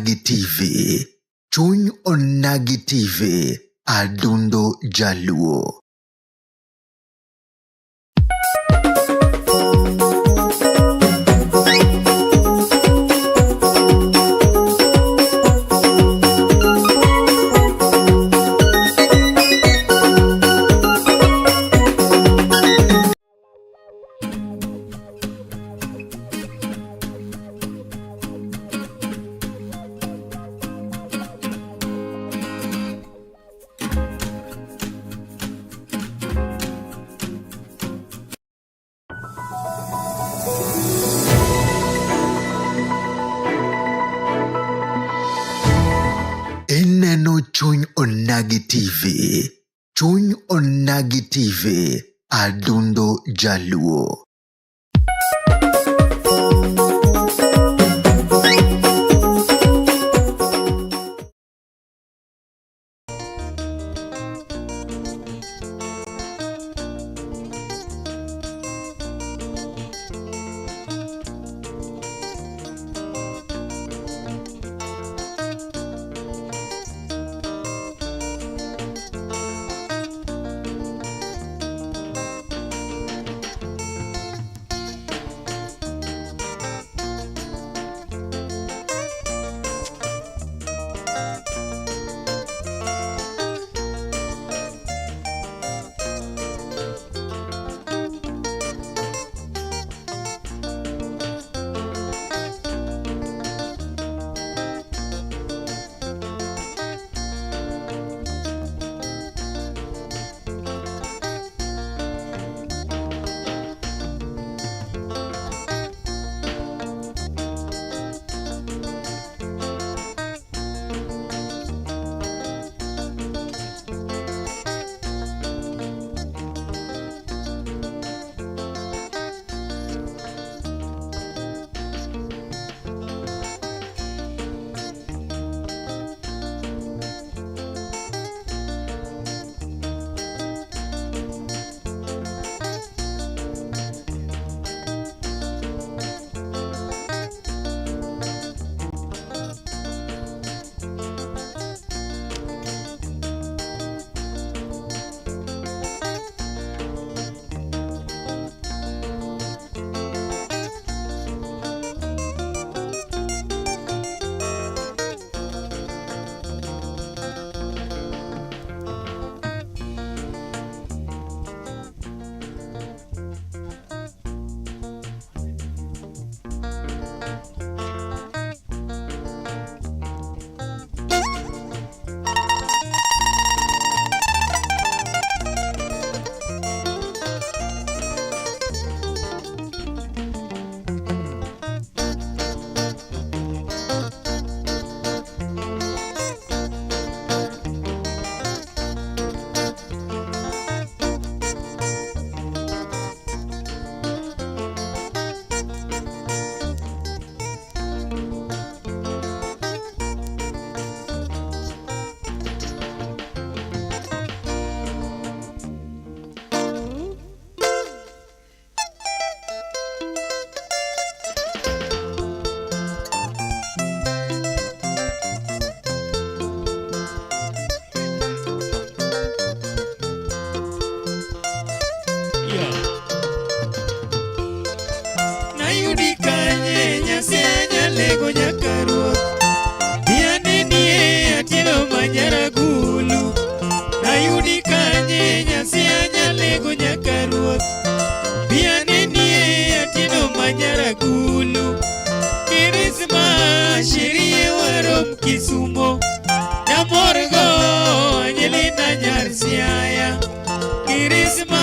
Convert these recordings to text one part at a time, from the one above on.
Onagi TV. Chuny Onagi TV. Adundo Jaluo. Ineno Chuny Onagi TV. Chuny Onagi TV. Adundo Jaluo. Nayudi kanye Nyasaye nyalego nyaka ruoth Dhianenie atieno manyaragulu Nayudi kanye Nyasaye nyalego nyaka ruoth Dhianenie atieno manyaragulu Kirisma sherie warom Kisumo Namorgo Angelina nyar Siaya Kirisma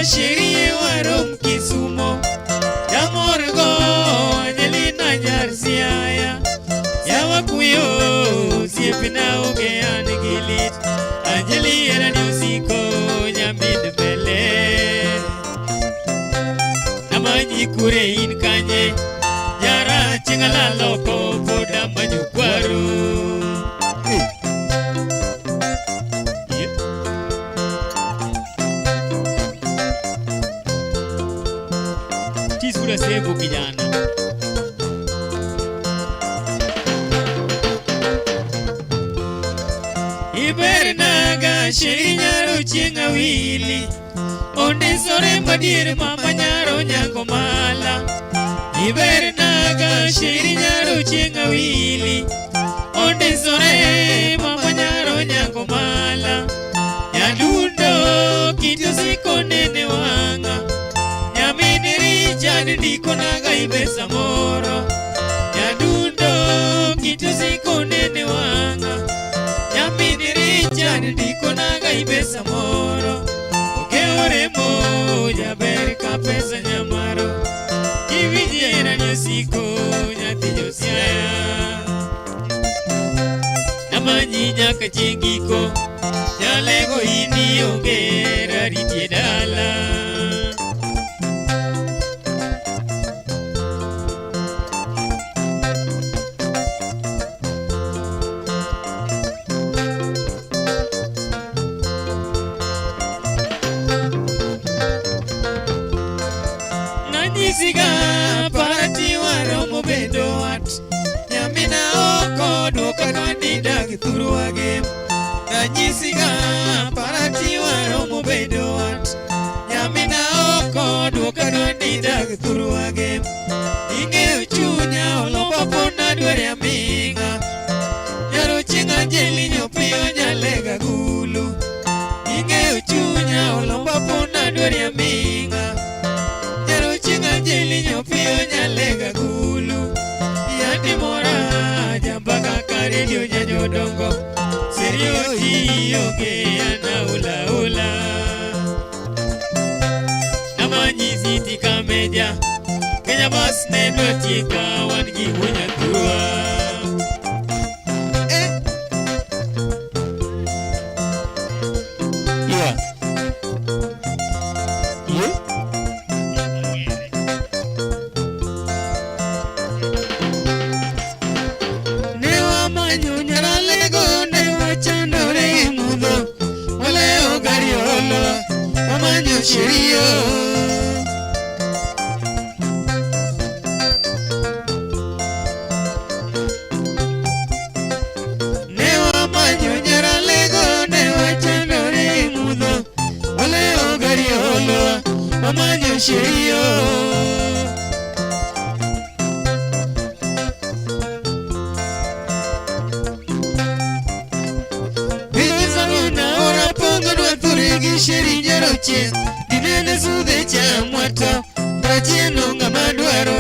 sherie warom Kisumo Namorgo Angelina nyar Siaya Yawa kuyo osiepna onge an gi lit Anjeli herani osiko nyamin mbele Amanyi kure in kanye Jara chieng' alal oko pod amanyo kwaru. Yeah. Tisura sebo kijana. Ibernaga sheri nyaro chieng' awili. Ondisore madier mama nyaro nyango mala. Ibernaga sheri nyaro chieng' awili. Ondisore mama nyaro nyango mala. Nyadundo kiti osiko nene wang'a. Nyamin Richard ndiko naga ibesa moro. Nyadundo kiti osiko nene wang'a. Nyamin Richard ndiko naga ibesa moro. Okeore mo jaber ka pesa nyamaro. Kiwinji herani osiko nyathi josiaya. Namanyi nyaka chieng' giko. Jalego in ionge rariti e dala. Nanyisiga parati waromo bedo wat. Nyamina oko duoka dwani dag thurwage. Nanyisiga parati waromo bedo wat. Nyamina oko duoka dwani dag thurwage. Ing'eyo chunya olombo pona dwere aming'a. Nyaro chieng' anjeli nyopiyo nyalega gulu. Ing'eyo chunya olombo pona dwere aming'a. Nyaro chieng' anjeli nyopiyo nyalega gulu. Yandi mora jambaka ka redio nyanyodongo. Serio tionge ana ula ula. Namanyisi tikameja. Kenya bas ne dwa tieka wan gi wuonyathurwa. Eh. Yeah. Yeah. Ne wamanyo nyaralego ne wachandore gi mudho. Walewo gari olo wamanyo sherio. Ne wamanyo nyaralego ne wachandore gi mudho. Walewo gari olo wamanyo sherio. Bizaruna ora pongo dwa thuri gi sheri nyaro chieng' dinene sudhe chamwato rachieno ng'ama dwaro.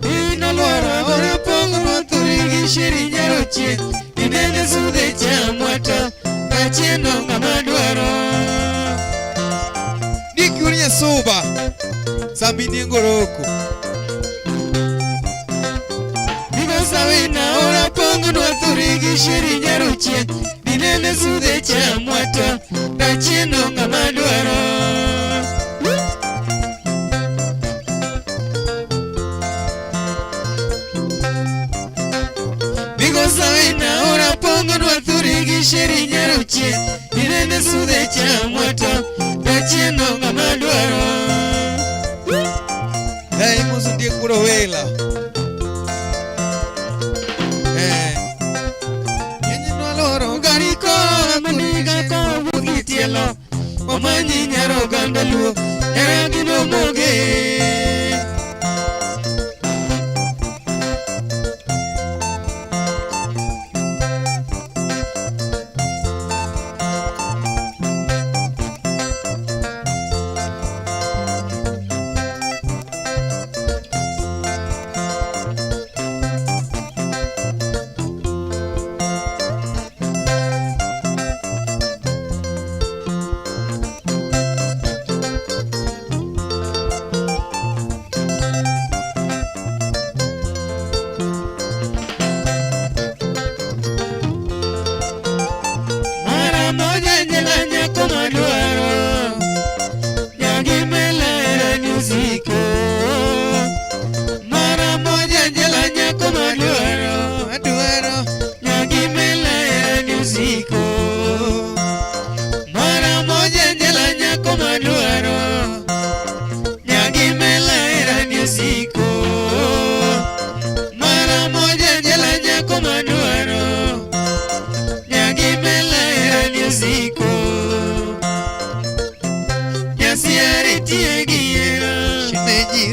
Inolwaro ora pongo dwa thuri gi sheri nyaro chieng' dinene sudhe chamwato rachieno ng'ama dwaro. Niki uri nyasuba. Sambini ngoroko. Sawina ora pongo dwa thuri gi sheri nyaro chieng' dinene sudhe chamwato rachieno ng'ama dwaro. Bigo sawina ora pongo dwa thuri gi sheri nyaro chieng' dinene sudhe chamwato rachieno ng'ama dwaro. Dai musu ndiye kurowela. Eh. Yenye nwaloro Gari ko maniga ko wuok tielo omanyi nyaro oganda luo hera gi nomoge.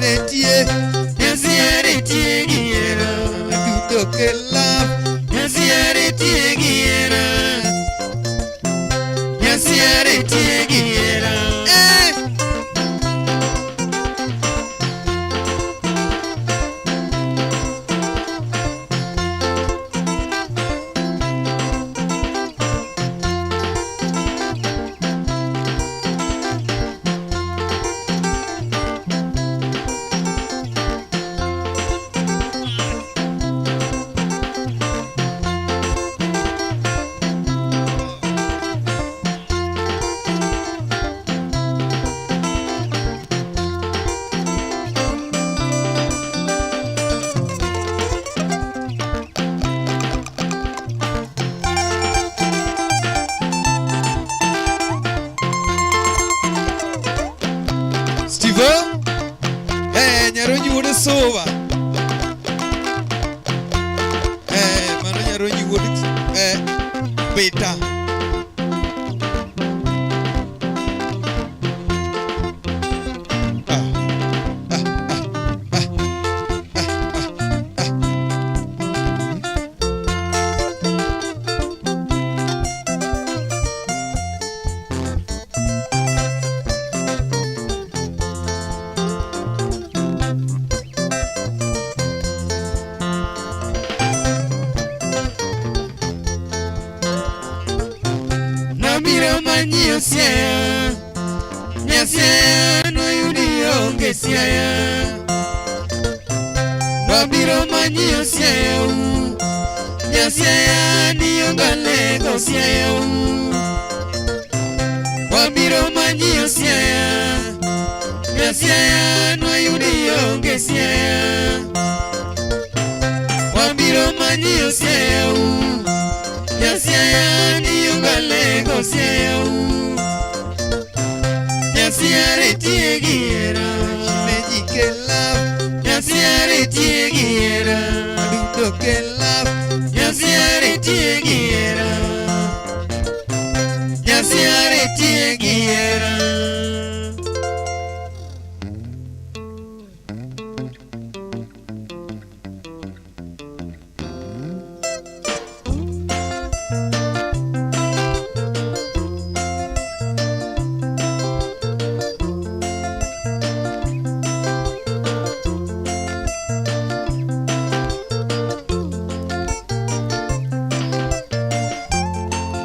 Retie. Nyasiere tie gi hera. Adundo kela. Nyasiere tie gi hera. Nyasiere tie gi hera. Eh. Steve. Nyaronyi wuod Suba. Mano nyaronyi wuod Bita. Ah, ah, ah, ah, ah, ah, ah. Nabiro manyiyo Siaya, Nyasiaya noyudi onge Siaya. Nabiro manyiyo Siaya u, Nyasiaya nionge lego Siaya u. Wabiro manyiyo Siaya, Nyasiaya noyudi onge Siaya. Wabiro manyiyo Siaya u, Nyasiaya nionge lego Siaya u. Nyasiare tie gi hera. Neji kela. Nyasiare tie gi hera. Adundo kela. Nyasiare tie gi hera. Nyasiare tie gi hera.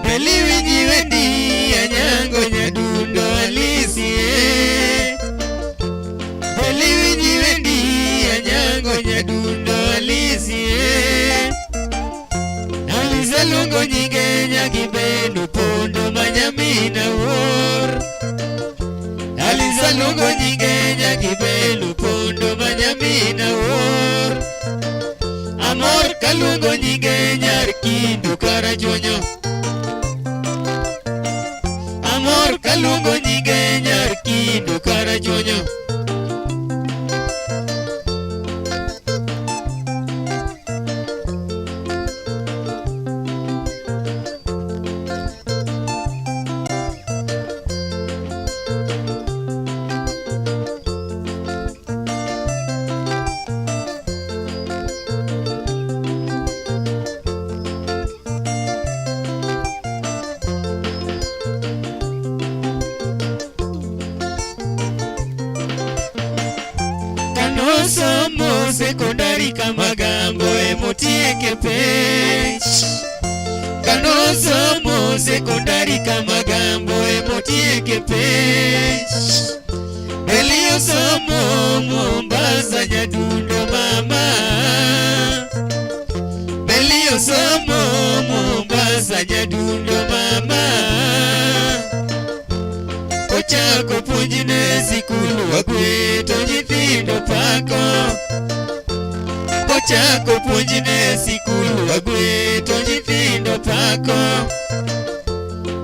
Beli winji wendi anyango nyadundo alisi eh. Beli winji wendi anyango nyadundo alisi eh. Alisa luongo nyinge nyakibendo pondo manyamina wuor. Alisa luongo nyinge nyakibendo pondo manyamina wuor. Amor kaluongo nyinge nyar kindu karachuonyo. Amor kaluongo nyinge nyar kindu karachuonyo. Kanosomo sekondari kamagambo emotieke penj. Kanosomo sekondari kamagambo emotieke penj. Beliosomo Mombasa nyadundo mama. Beliosomo Mombasa nyadundo mama. Kochako puonjne sikul wagwe to nyithindo pako. Kochako puonjne sikul wagwe to nyithindo pako.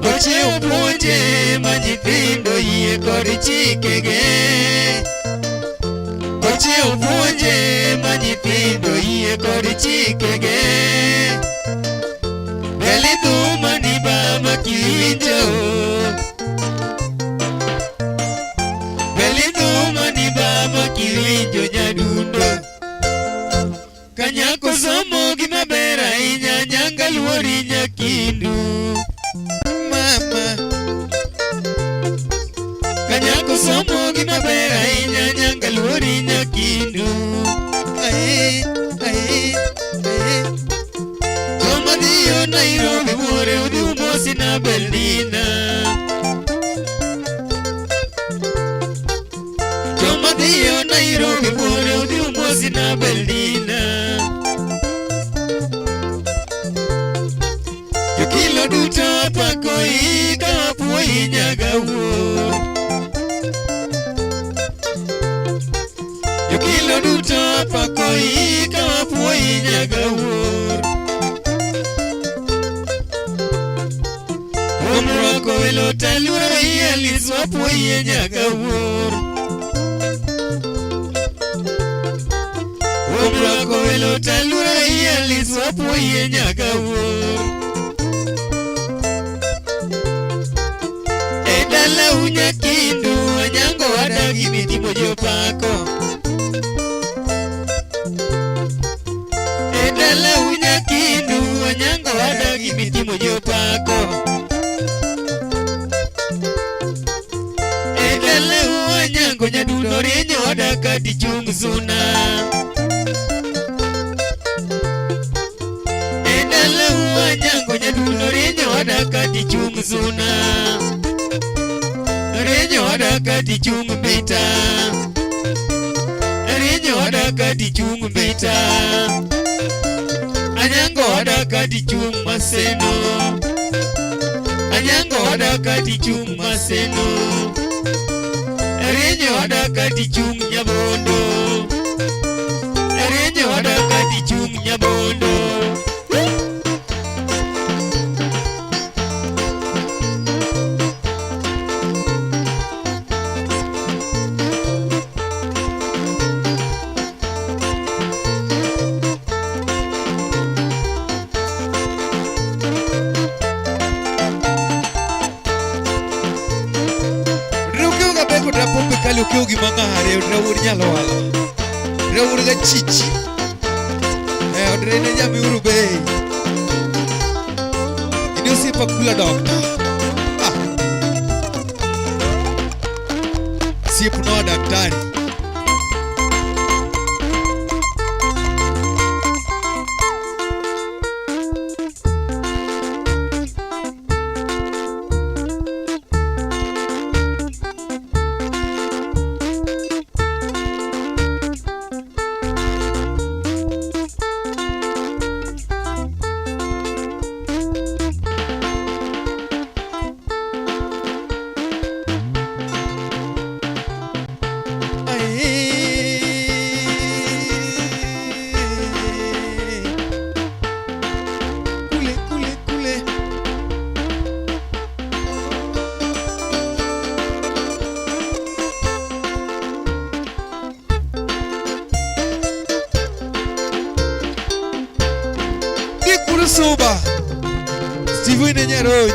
Ochiew puonje ma nyithindo yie kod chikege. Ochiew puonje ma nyithindo yie kod chikege. Beli dhuma ni bama kiwinjo. Beli dhuma ni bama kiwinjo. Kanyako somo gima ber ahinya nyanga luori nyakindu. Mama. Kanyako somo gima ber ahinya nyanga luori nyakindu. Ae, ae, ae. Joma dhiyo Nairobi wuore udhi umosi na Beldina. Joma dhiyo Nairobi wuore udhi umosi na Beldina. Jokilo duto apako ika apuoyi nyaga wuor. Jokilo duto apako ika apuoyi nyaga wuor. Kuom rwako welo taluoro Alice wapuoyi nyaga wuor. Kuom rwako welo taluoro Alice wapuoyi nyaga wuor. E dalau nyakindu anyango wadagi mitimo jopako. E dalau nyakindu anyango wadagi mitimo jopako. E dalau anyango nyadundo rienyo wadaka tichung suna. E dalau anyango nyadundo rienyo wadaka tichung suna. Rienyo wadaka tichung mbita. Rienyo wadaka tichung mbita. Anyango wadaka tichung maseno. Anyango wadaka tichung maseno. Rienyo wadaka tichung nyabondo. Rienyo wadaka tichung nyabondo. Odre ukiwa ga beko odre pombe kali ukiwa gima ng'are odre wuod nyalwala. Odre wuod ga chichi. Eh, odre ne jamiuru bei. Ini osiepa kula doctor. Ah. Siep noa daktari. Ae. Kule, kule, kule. Dikuru suba. Steve ne nyaroj.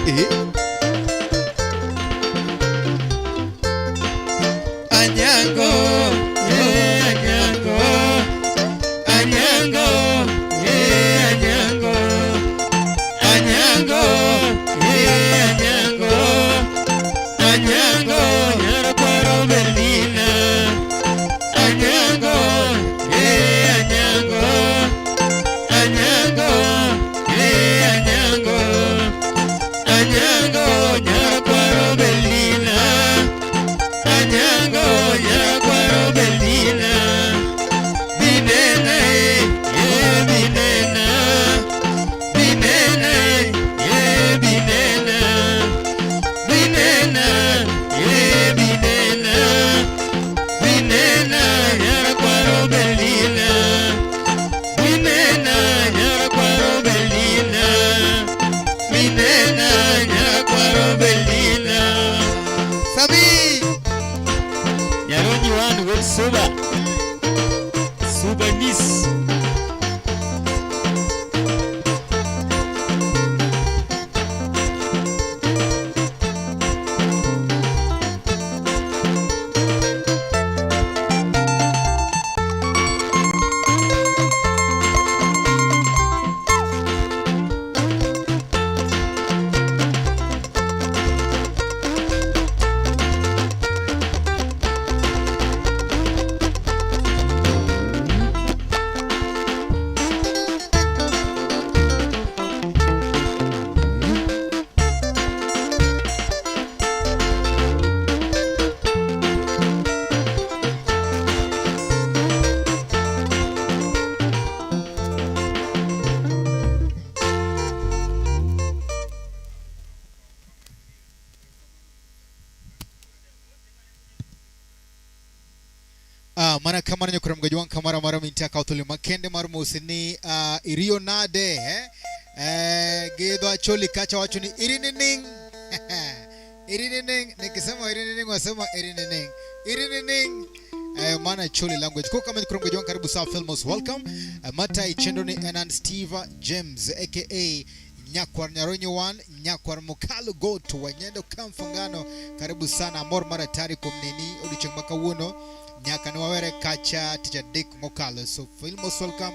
Eh? Anyango, eh, Anyango, Anyango, eh, Anyango, Anyango, eh, Anyango, Anyango, nyara kwaro Berlina. Anyango, eh, Anyango, Anyango, eh, Anyango, Anyango, nyara kwaro Berlina. Anyango nyakwaro Beldina. Binena e, ye binena. Binena e, ye binena. Binena, ye binena. Binena nyakwaro Beldina. Binena nyakwaro Beldina. Binena nyakwaro Beldina. Mana kamano nyokwar Mgajwang' kamoro amora mintie kawo thuolo makende mar mosi ni iriyo nade eh? Gi dho Acholi kacha wacho ni irinining irinining, nikisema irinining wasema irinining irinining, maana Acholi language kwa kama nyokwar Mgajwang', karibu sana Filmos, welcome. Matai chenro ni enan Steve James aka Nyakwar Nyaronyo 1 Nyakwar Mokalo Goto Wanyendo Kamfangano, karibu sana amor mar atari kuom neni odiochieng' ma kawuono nyaka ne wawere kacha tich adek mokalo. So feel most welcome,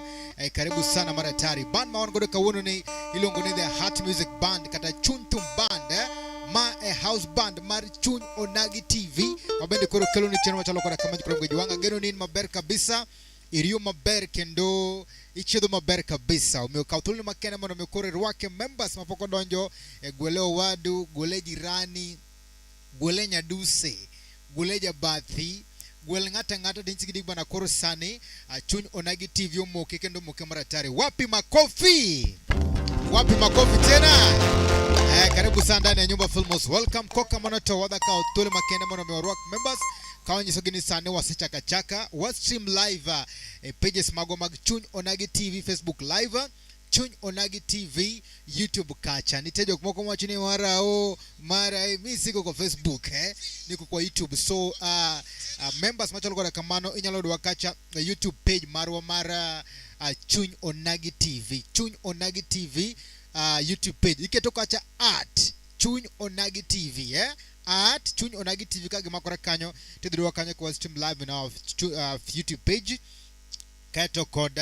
karibu sana mar atari. Band ma wan godo kawuono ni iluongo ni The Heart Music Band kata Chuny Thum Band, ma e house band mar Chuny Onagi TV ma bende koro kelo ni chenro machalo koda kama. Jokoro Mgejwang', ageno ni in maber kabisa, iriyo maber kendo ichiedho maber kabisa. Omiyo kaw thuolo makende mondo mi koro irwake members mapok odonjo e gwele owadu, gwele jirani, gwele nyaduse, gwele jabathi, gwel ng'ato ang'ata tinyisi gi bana koro sani Chuny Onagi TV omoke kendo omoke maratari. Wapi makofi? Wapi makofi tena? Karibu sana ndani ya nyumba Filmos. Welcome koka mano to wadha kawo thuolo makende mondo mi warwak members ka wanyisogi ni sani wasechaka chaka wa stream live e pages magwa mag Chuny Onagi TV Facebook live, Chuny Onagi TV YouTube kacha. Nitie jok moko mawacho ni mara o mara e, mi siko kwa Facebook, niko kwa YouTube. So members machalo koda kamano inyalo yudowa kacha e YouTube page marwa mar Chuny Onagi TV, Chuny Onagi TV YouTube page. Iketo kacha at Chuny Onagi TV, at Chuny Onagi TV ka gimakore kanyo tidhi yudowa kanyo kwa stream live in our YouTube page kaeto kod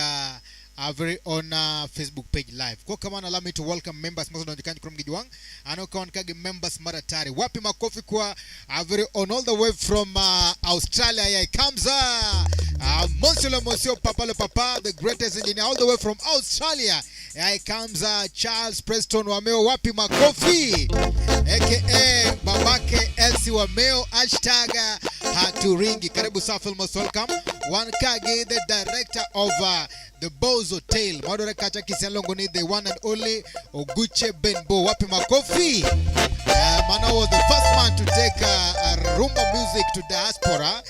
our very own Facebook page live. Kwa kamano allow me to welcome members mosedonjo kanyo kuom Gijwang'. Ano ka wan ka gi members maratari. Wapi makofi kwa our very own all the way from Australia. Here comes Monsieur le Monsieur Papa le Papa, the greatest engineer all the way from Australia. Here comes Charles Preston Wameo. Wapi makofi? AKA Babake Elsie Wameo, hashtag Haturingi. Karibu sana Filmos, welcome. Wan kagi the director of the Bozo Tale. Mwadore kacha kisialongo ni the one and only Oguche Benbo. Wapi makofi? Mano was the first man to take rumba music to diaspora.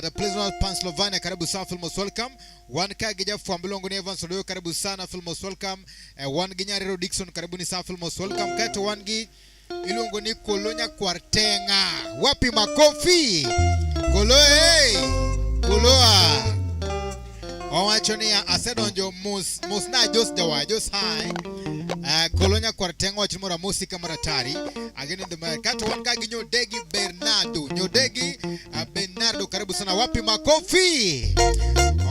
The place known as Pennsylvania. Karibu sana Filmos, welcome. Wan kagi jafwambo iluongo ni Evans Odoyo. Karibu sana Filmos, welcome. Wan gi Nyarero Dixon. Karibu ni sana Filmos, welcome. Kaeto wan gi iluongo ni Kolonya Kwartenga. Wapi makofi? Kolo hey! Koloa. Owacho niya asedonjo mos mos na jos jawa jos hi. Kolonya Kwartenga wacho ni mora mosi kamaratari. Ageni the man. Kato wan ka gi Nyodegi Bernardo. Nyodegi Bernardo karibu sana. Wapi makofi?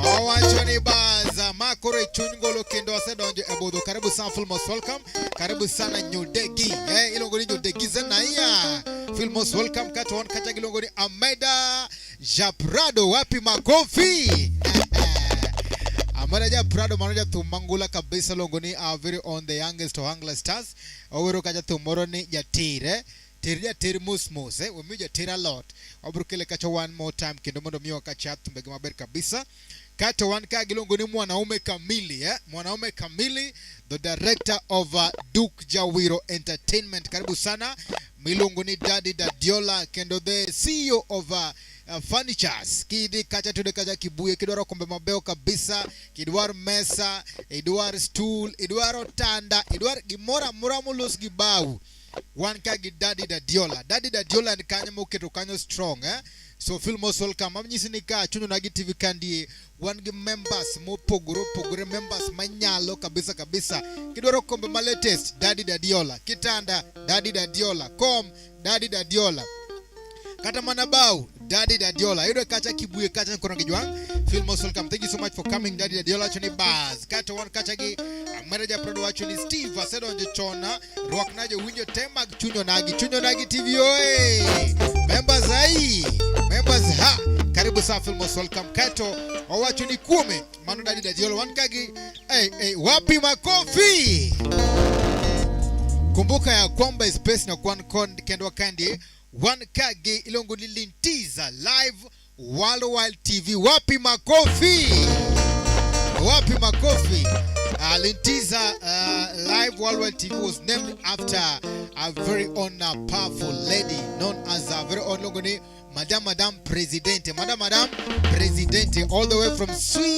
Owacho ni baza makoro e chuny ngolo kendo asedonjo e budho. Karibu sana Filmos, welcome. Karibu sana Nyodegi. Iluongo ni Nyodegi Zenaia. Filmos welcome. Kato wan kacha giluongo ni Ameda Japrado. Wapi makofi? Ameda Japrado mano jathum mangula kabisa luongo ni our very own the youngest Ohangla Stars. Owero ka jathum moro ni jatir, Ter jater mos mos, wamiyo jater alot. Wabiro kele kacha one more time kendo mondo miwa kacha thumbegi maber kabisa. Kato wan ka giluongo ni mwanaume kamili, Mwanaume kamili, the director of Duke Jawiro Entertainment. Karibu sana. Miluongo ni Daddy Dadiola kendo the CEO of Furnitures. Kidhi kacha tude kacha Kibuye kidwaro kombe mabeyo kabisa, kidwaro mesa, idwaro stool, idwaro tanda, idwaro gimoro amora molos gi bao. Wan ka gi Daddy Dadiola. Daddy Dadiola en kanyo moketo kanyo strong, So feel most welcome. Amnyisi ni ka Chuny Onagi TV kandie wan gi members mopogore opogore, members manyalo kabisa kabisa. Kidwaro kombe ma latest, Daddy Dadiola. Kitanda, Daddy Dadiola. Kom, Daddy Dadiola. Kata mana bao, Daddy Dadiola. Yudo kacha Kibuye kacha kono gi jwang'. Feel most welcome. Thank you so much for coming Daddy Dadiola wacho ni baz. Kato wan kacha gi manager Prado wacho ni Steve asedonjo chona rwakna jowinjo te mag Chuny Onagi. Chuny Onagi TV oye. Members ai. Members ha. Karibu sana Feel most welcome. Kato wawacho ni kuome mano Daddy Dadiola wan kagi hey, hey, wapi makofi? Kumbuka ya kwamba space na kwan kon kendo kandi wan kagi iluongo ni Lintiza live Worldwide TV. Wapi makofi? Wapi makofi? Lintiza Live Worldwide TV was named after a very own powerful lady known as a very own luongo ni Madam Madam Presidente, Madam Madam Presidente, all the way from Switzerland,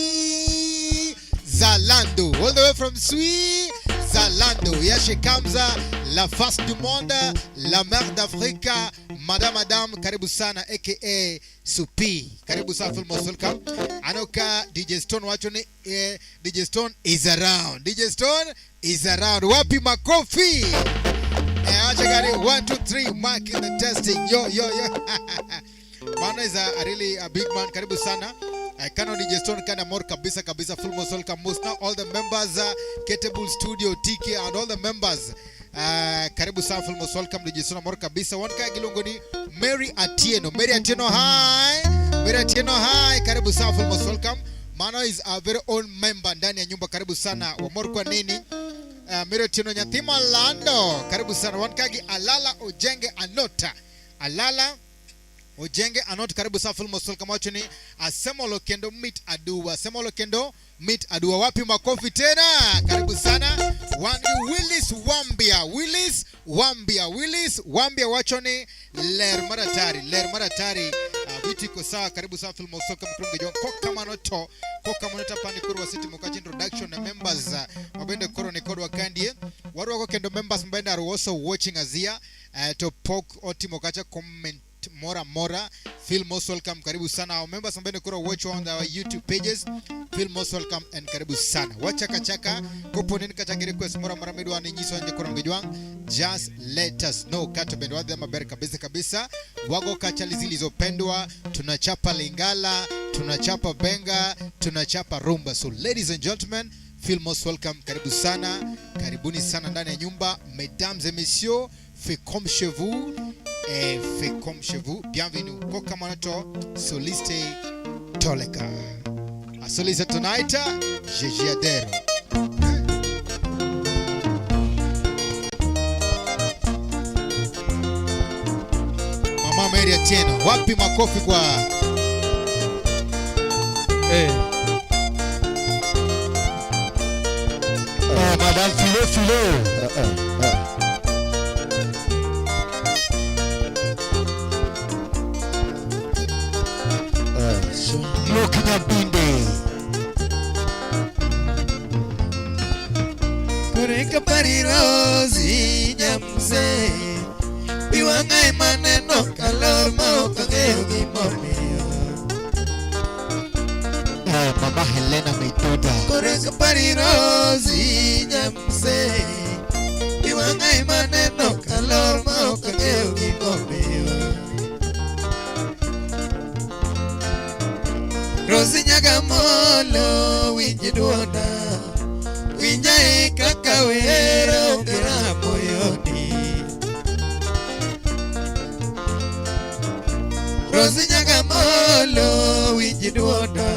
all the way from Switzerland. Here she comes, la face du monde, la mère d'Afrique, Madam Madam, karibu sana aka Supi. Karibu sana, feel most welcome. Anoka DJ Stone wacho ni DJ Stone is around. DJ Stone is around. Wapi makofi? Acha gari 1 2 3 mark in the testing. Yo yo yo. Mano is a really a big man. Karibu sana. Kano DJ Stone kana more kabisa kabisa, full most welcome most now all the members, Ketable Studio TK and all the members, karibu sana, full most welcome DJ Stone more kabisa. Wan ka giluongo ni Mary Atieno. Mary Atieno, hi. Mary Atieno, hi. Karibu sana, full most welcome. Mano is our very own member ndani ya nyumba. Karibu sana. Wamor kwa nini? Mary Atieno nyathi Malando. Karibu sana. Wan kagi Alala Ojenge Anota. Alala Ojenge Anot, karibu sana, full most welcome. Wacho ni Asemolo kendo mit aduwa. Asemolo kendo mit aduwa. Wapi makofi tena? Karibu sana. Wandi Willis Wambia. Willis Wambia. Willis Wambia wacho ni ler maratari. Ler maratari. Vitu iko sawa. Karibu sana, full most welcome. Kurunge jong kokamano to. Kokamano tapani koro wasiti mokachi introduction na members mabende koro ni kodwa kandie. Warwako kendo members mabende are also watching us here. To pok otimo kacha comment mora mora, feel most welcome. Karibu sana our members ambao koro watch on our YouTube pages, feel most welcome and karibu sana. Wachaka chaka kopo nini kata request mora mora midwa ni nyiso nje koro ngejwang, just let us know. Kato bendo wadhi maber kabisa kabisa, wago kachali zilizopendwa, tunachapa lingala, tunachapa benga, tunachapa rumba. So ladies and gentlemen, feel most welcome. Karibu sana, karibuni sana ndani ya nyumba. Mesdames et messieurs, faites comme chez vous et faites comme chez vous. Bienvenue. Kokamanato Soliste Toleka. A soliste tonight, Gigi Adero. Mama Mary Atieno, wapi makofi kwa Madame Philo Philo. Loki Nyabinde. Koreka parirozi nyamze Biwanga maneno kalor ma ok ang'eyo gimomiyo. Mama Helena Meitoda. Koreka parirozi nyamze Biwanga maneno kalor ma ok ang'eyo gimomiyo. Rosi Nyagamolo winj duonda, winja e kaka wero onge raha moyoni. Rosi Nyagamolo winj duonda,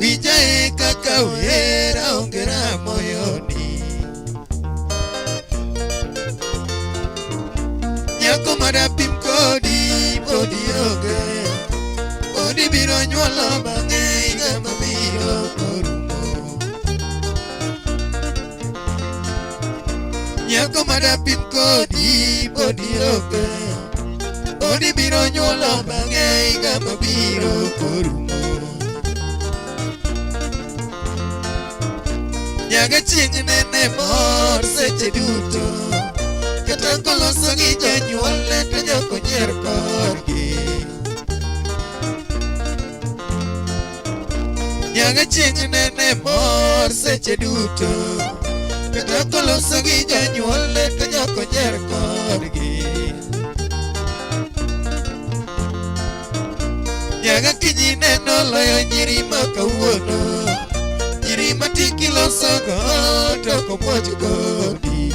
winja e kaka wero onge raha moyoni. Nyako madapim kodi podi onge, podi biro nyuolo bang'e higa mabiro korumo. Nyako madapim kodi podi onge, podi biro nyuolo bang'e higa mabiro korumo. Nyaga chieng' nene mor seche duto, kata koloso gi jonyuolne to nyaka onyier korgi. Nyaga chieng' nene mor seche duto, kata koloso gi jonyuolne to nyaka onyier korgi. Nyaga kinyi neno loyo nyiri ma kawuono, nyiri ma tiki losogo to ok omuoch kodi.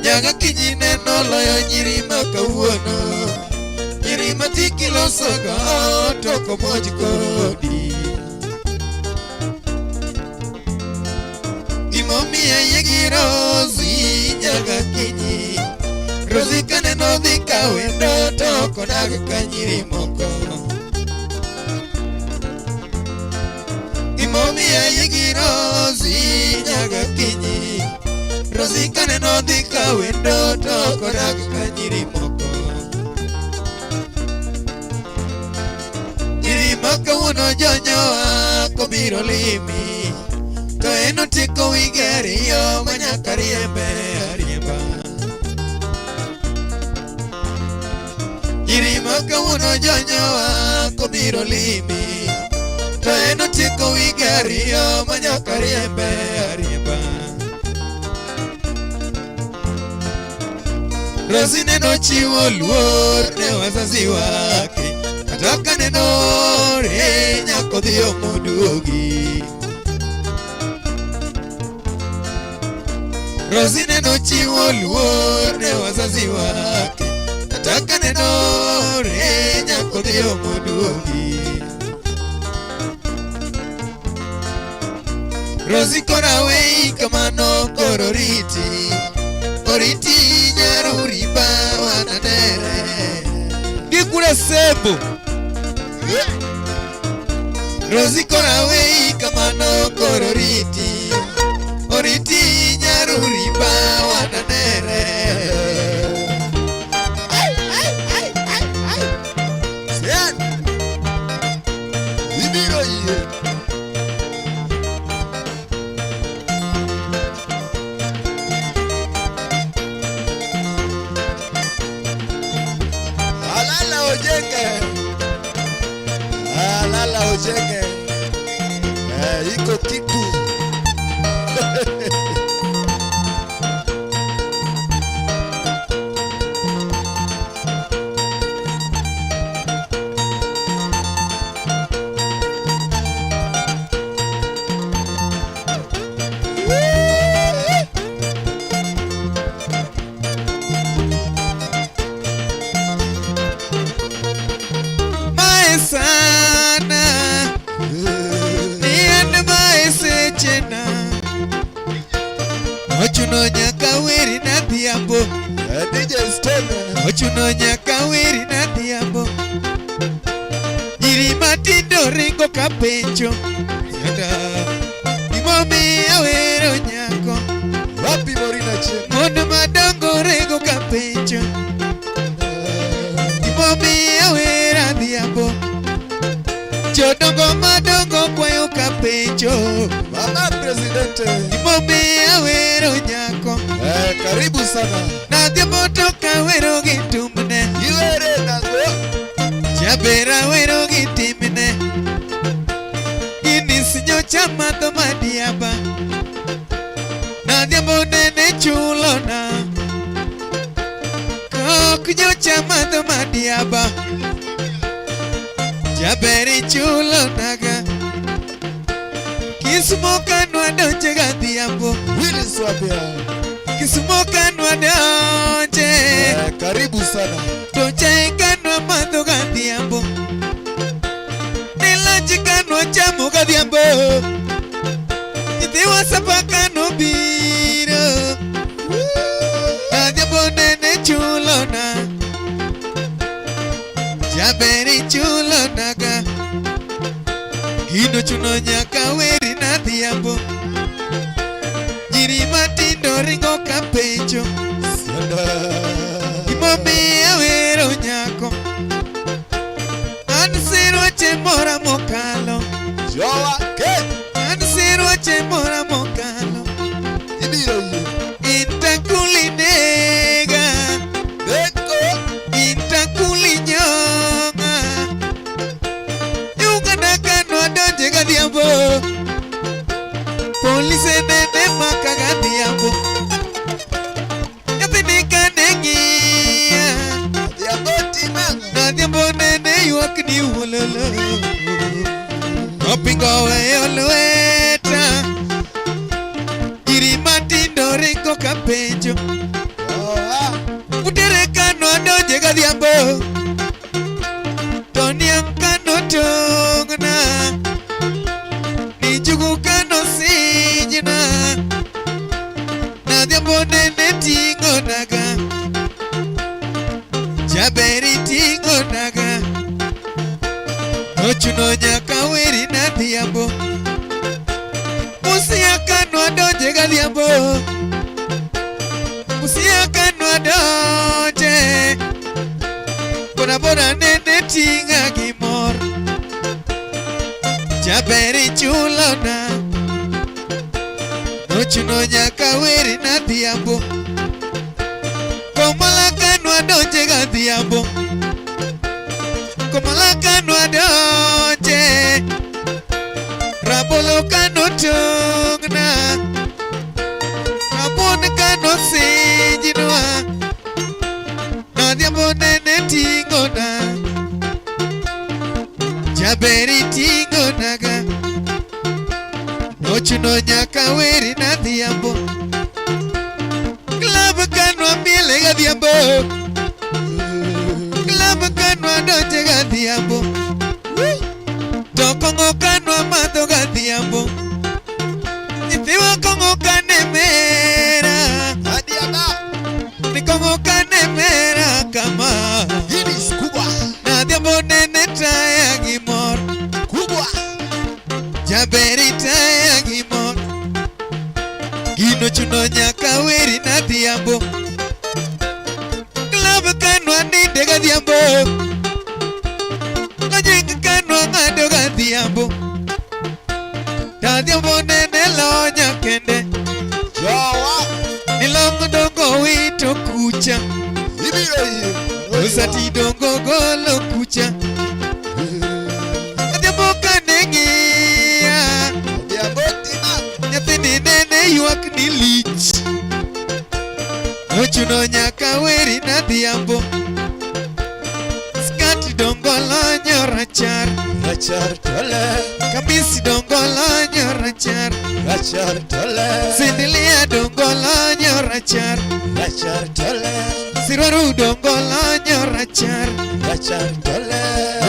Nyaga kinyi neno loyo nyiri ma kawuono, nyiri ma tiki losogo to ok omuoch kodi. Gimomiyo ayie gi Rosi nyaga kinyi, Rosi kaneno dhi ka wendo to ok odag ka nyiri moko. Gimomiyo ayie gi Rosi nyaga kinyi, Rosi kaneno Nodhi ka wendo to ok odag ka nyiri moko. Nyiri ma kawuono jonyowa kobiro limi to en otieko wige ariyo ma nyaka riembe ariemba. Nyiri ma kawuono jonyowa kobiro limi to en otieko wige ariyo ma nyaka riembe ariemba. Rosi nenochiwo luor ne wazazi wake kata ka nenore nyako dhi omoduogi. Rosi nenochiwo luor ne wazazi wake kata ka nenore nyako dhi omoduogi. Rosi koro awei kamano koro riti oriti nyaruriba wananere Ndikule sembo. Rosi koro awei kamano koro riti oriti nyaruriba wananere. Sien. Ibiro yie. Alala ojenge. Alala ojenge. Eh, iko kitu. Mae sana ni an mae sechena ochuno nyaka weri nadhiambo. Eh, DJ Stone. Ochuno nyaka weri nadhiambo. Nyiri matindo ringo ka penjo Yada gimomiyo awero nyako. Wapi Morina Chien? Mon madongo ringo ka penjo gimomiyo awero adhiambo. Jodongo madongo kwayo ka penjo Mama Presidente. gimomiyo awero nyako. Eh, karibu sana. Nadhiambo to kawero gi tumne. Iwere nango. Jaber awero gi timne. Guinness nyocha madho madiaba. Nadhiambo nene chulona. Kok nyocha madho madiaba. Jaber ichulonaga. Kisumo kanwadonje gadhiambo. Willis Wapia. Kisumo kanwadonje. Eh, karibu sana. To chai kanwa madho gadhiambo. Ni lunch kanwa chamo gadhiambo. Nyithiwa sapa kanobiro. Adhiambo nene chulona. Jaber ichulonaga. Gino chuno nyaka weri nadhiambo. Nyiri matindo ringo ka penjo. Sienda. Gimomiyo awero nyako. An sirwache mora mokalo. Jowa ke. An sirwache mora mokalo. Ibiro yie. Intakuli nega. Deko. Intakuli nyonga. Uganda kanwadonje gadhiambo. Polise nene maka gadhiambo. Nyathini kane ng'iya. Adhiambo timango. Nadhiambo nene ywak ni wuololo. Opingo weyo lweta. Nyiri matindo ringo ka penjo. Jowa. Utere kanwadonje gadhiambo. To niang' kanotong'na. Ni njugu kanosijna. Nadhiambo nene ting'onaga. Jaber iting'onaga. Ochuno nyaka weri nadhiambo. Busia kanwadonje gadhiambo. ting'a gi mor. Jaber ichulona. Nochuno nyaka weri nadhiambo. Komola kanwa donje gadhiambo. Komola kanwa donje. Rabolo kano tongna. Rabuon kano sinjinwa. Nadhiambo nene ting'ona. Jaber iting'onaga. Nochuno nyaka weri nadhiambo. Club kanwa miele gadhiambo. Club kanwa donje gadhiambo. To kong'o kanwa madho gadhiambo. Nyithiwa kong'o kane mera. Adiaba. Ni kong'o kane mera kama. Guinness kubwa. Nadhiambo nene taya gi mor. Kubwa. Jaber itaya gi mor. Gino chuno nyaka weri nadhiambo. Club kanwa ninde gadhiambo. Lojing kanwa ng'ado gadhiambo. Tadhiambo nene lonya kende. Jowa. Nilong dongo wito kucha. Ibiro yie. Osati dongo golo kucha. Adhiambo kane ng'iya. Adhiambo tima. Nyathini nene ywak ni lich. Ochuno nyaka weri nadhiambo. Skat dongo lonyo rachar. Rachar tole. Kamisi dongo lonyo rachar. Rachar tole. Sindilia dongo lonyo rachar. Rachar tole. Sirwaru dongo lonyo rachar. Rachar tole.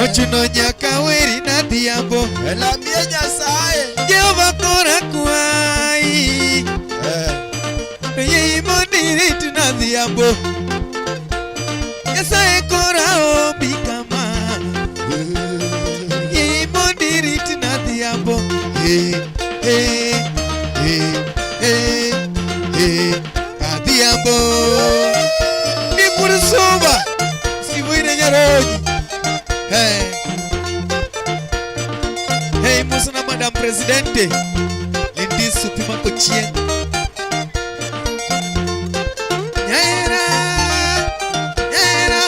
Ochuno nyaka weri nadhiambo. Elambie Nyasaye. Jehova kora kwayi. Eh. To yie mondo irit nadhiambo. Nyasaye kora ombi kama. Yie mondo irit nadhiambo. Eh, eh, eh, eh, eh, adhiambo. Nikur suba. Sibuine nyaroji. Hey. Hey, musana Madam Presidente. Lindisu pima kochien. Nyaera, nyaera.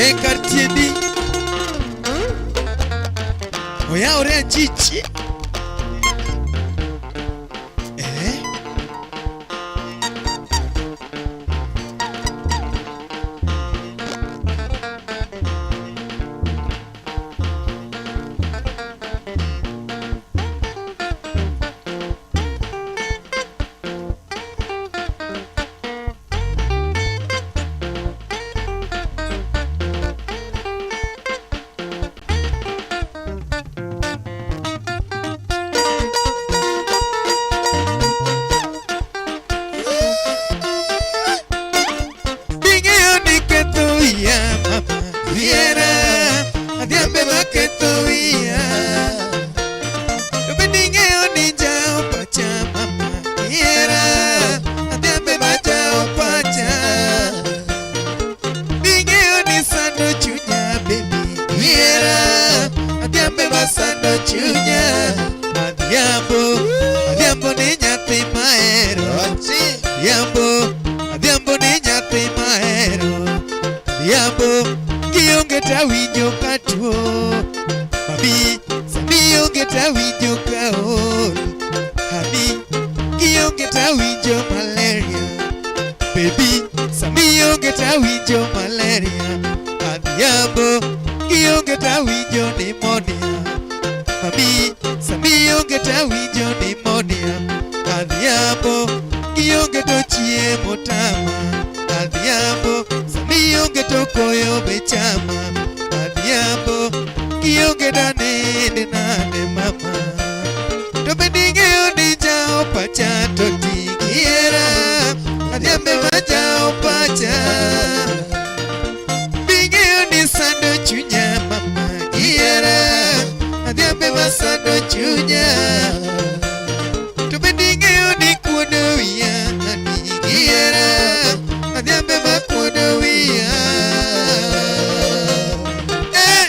E kar tiendi oyawore achichi eh? Bing'eyo ni ketho wiya mama Yiera adhiambe maketho wiya To bende ing'eyo ni jao pacha mama Yiera adhiambe majao pacha Bing'eyo ni sando chunya baby Yiera adhiambe masando chunya Adhiambo, adhiambo ni nyathi mahero Ochi. Adhiambo, adhiambo ni nyathi mahero Adhiambo, kionge tawinjo ka tuo Mami, sami onge tawinjo ka ol Ami, kionge tawinjo malaria Baby, sami onge tawinjo malaria Adhiambo, kionge tawinjo pneumonia Mami, sami onge tawinjo pneumonia Adhiambo, kionge to chiemo tama Adhiambo, sami onge to koyo be chama Adhiambo, kionge danende nade mama To bende ing'eyo ni jao pacha to ti gi hera Adhiambe ma jao pacha. chunya To bende ing'eyo ni kuodo wiya Nigi hera Adhiambe ma kuodo wiya Eh!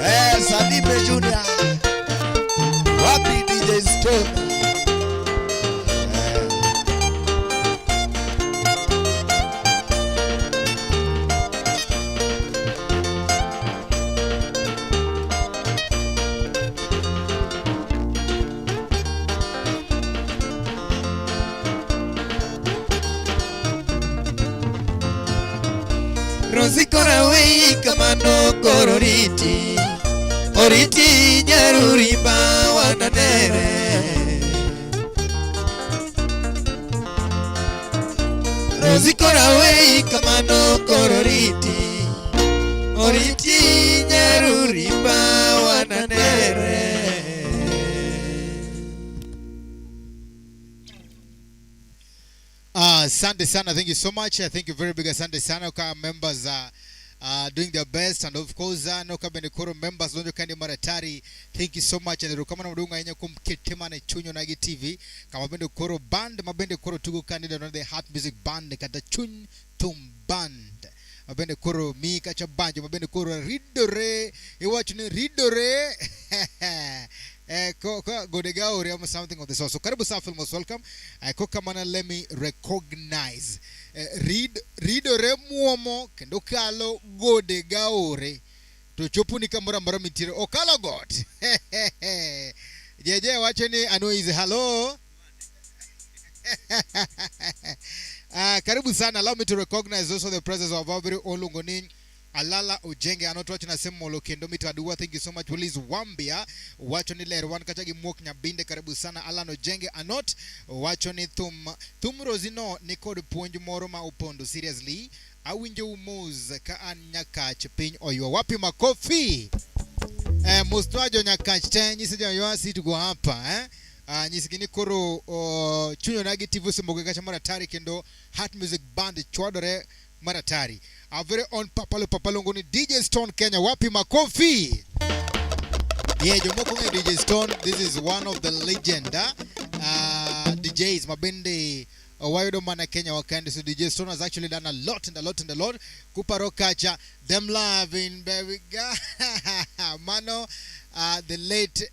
Eh, Sadipe Junior. Wapi DJ Stone? Eh. Rosi kora wei kamano koro riti Oriti nyarurimba wananere Rosi kora wei kamano koro riti Oriti nyarurimba wananere. Asante sana, thank you so much. Thank you very big. Asante sana kwa members doing their best and of course no kabende koro members donjo kandi maratari. Thank you so much and kama mdunga yenye kumketema na chunyo na TV kama bende koro band mabende koro tugo kandi na the Heart Music Band kata chuny thum band mabende koro mi kacha banjo mabende koro ridore iwacho ni ridore ko, ko Godegauri ama something of the sort. So karibu sana Filmos, welcome. Ko kamana let me recognize. Read ridore muomo kendo kalo Godegauri. To chopo ni kamoro amora mintiere. Okalo got. Jeje wacho ni Anoise hello. Karibu sana. Allow me to recognize also the presence of our very own Lungoni Alala Ujenge anotwacho na semo kendo mito aduwa. Thank you so much. Willis Wambia wacho ni ler wan kacha gi muok nyabinde. Karibu sana Alan Ojenge anot wacho ni thum thum Rozino ni kod puonj moro ma opondo. Seriously awinjo mos ka an Nyakach piny oywa. Wapi makofi? Mos twajo Nyakach te nyise joywa situgo hapa eh? Nyisgi ni koro chunyo nagi TV osemogo kacha maratari kendo Heart Music Band chwadore maratari. Our very own Papalo Papalongo ni DJ Stone Kenya. Wapi makofi? Yeah, jomoko ng'eyo DJ Stone. This is one of the legend DJs mabende wayudo mana Kenya wakende. So DJ Stone has actually done a lot and a lot and a lot. Kuparo kacha them loving baby girl. Mano the late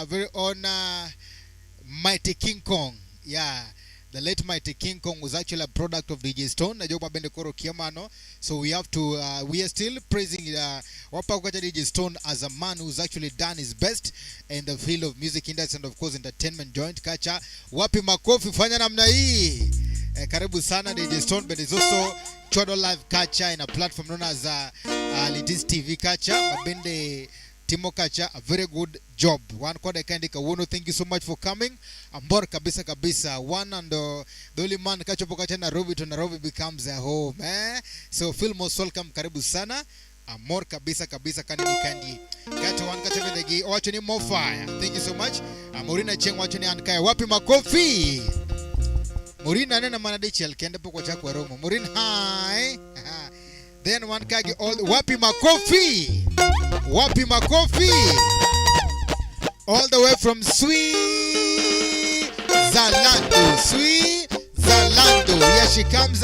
very own Mighty King Kong. Yeah. The late Mighty King Kong was actually a product of DJ Stone. Najua mabende koro kiamano. So we have to, we are still praising wapako kacha DJ Stone as a man who's actually done his best in the field of music industry and of course entertainment joint kacha. Wapi makofi, fanya namna hii. Karibu sana DJ Stone, but is also Chwado Live kacha in a platform known as Lidis TV kacha. Mabende Timo Kacha, a very good job. One kode kandi kawuono, thank you so much for coming. Ambor kabisa kabisa. One and the only man kachopo kacha Nairobi to Nairobi becomes a home. Eh? So feel most welcome, karibu sana. Amor kabisa kabisa kandi ni kandi. Kacha one kacha bendegi, wacho ni more fire. Thank you so much. Morina Cheng wacho ni ankaya. Wapi makofi? Morina nena mana dichiel kende pok wachako romo. Morin hi. Then one kagi all wapi makofi? Wapi makofi? All the way from Switzerland. Switzerland. Here she comes,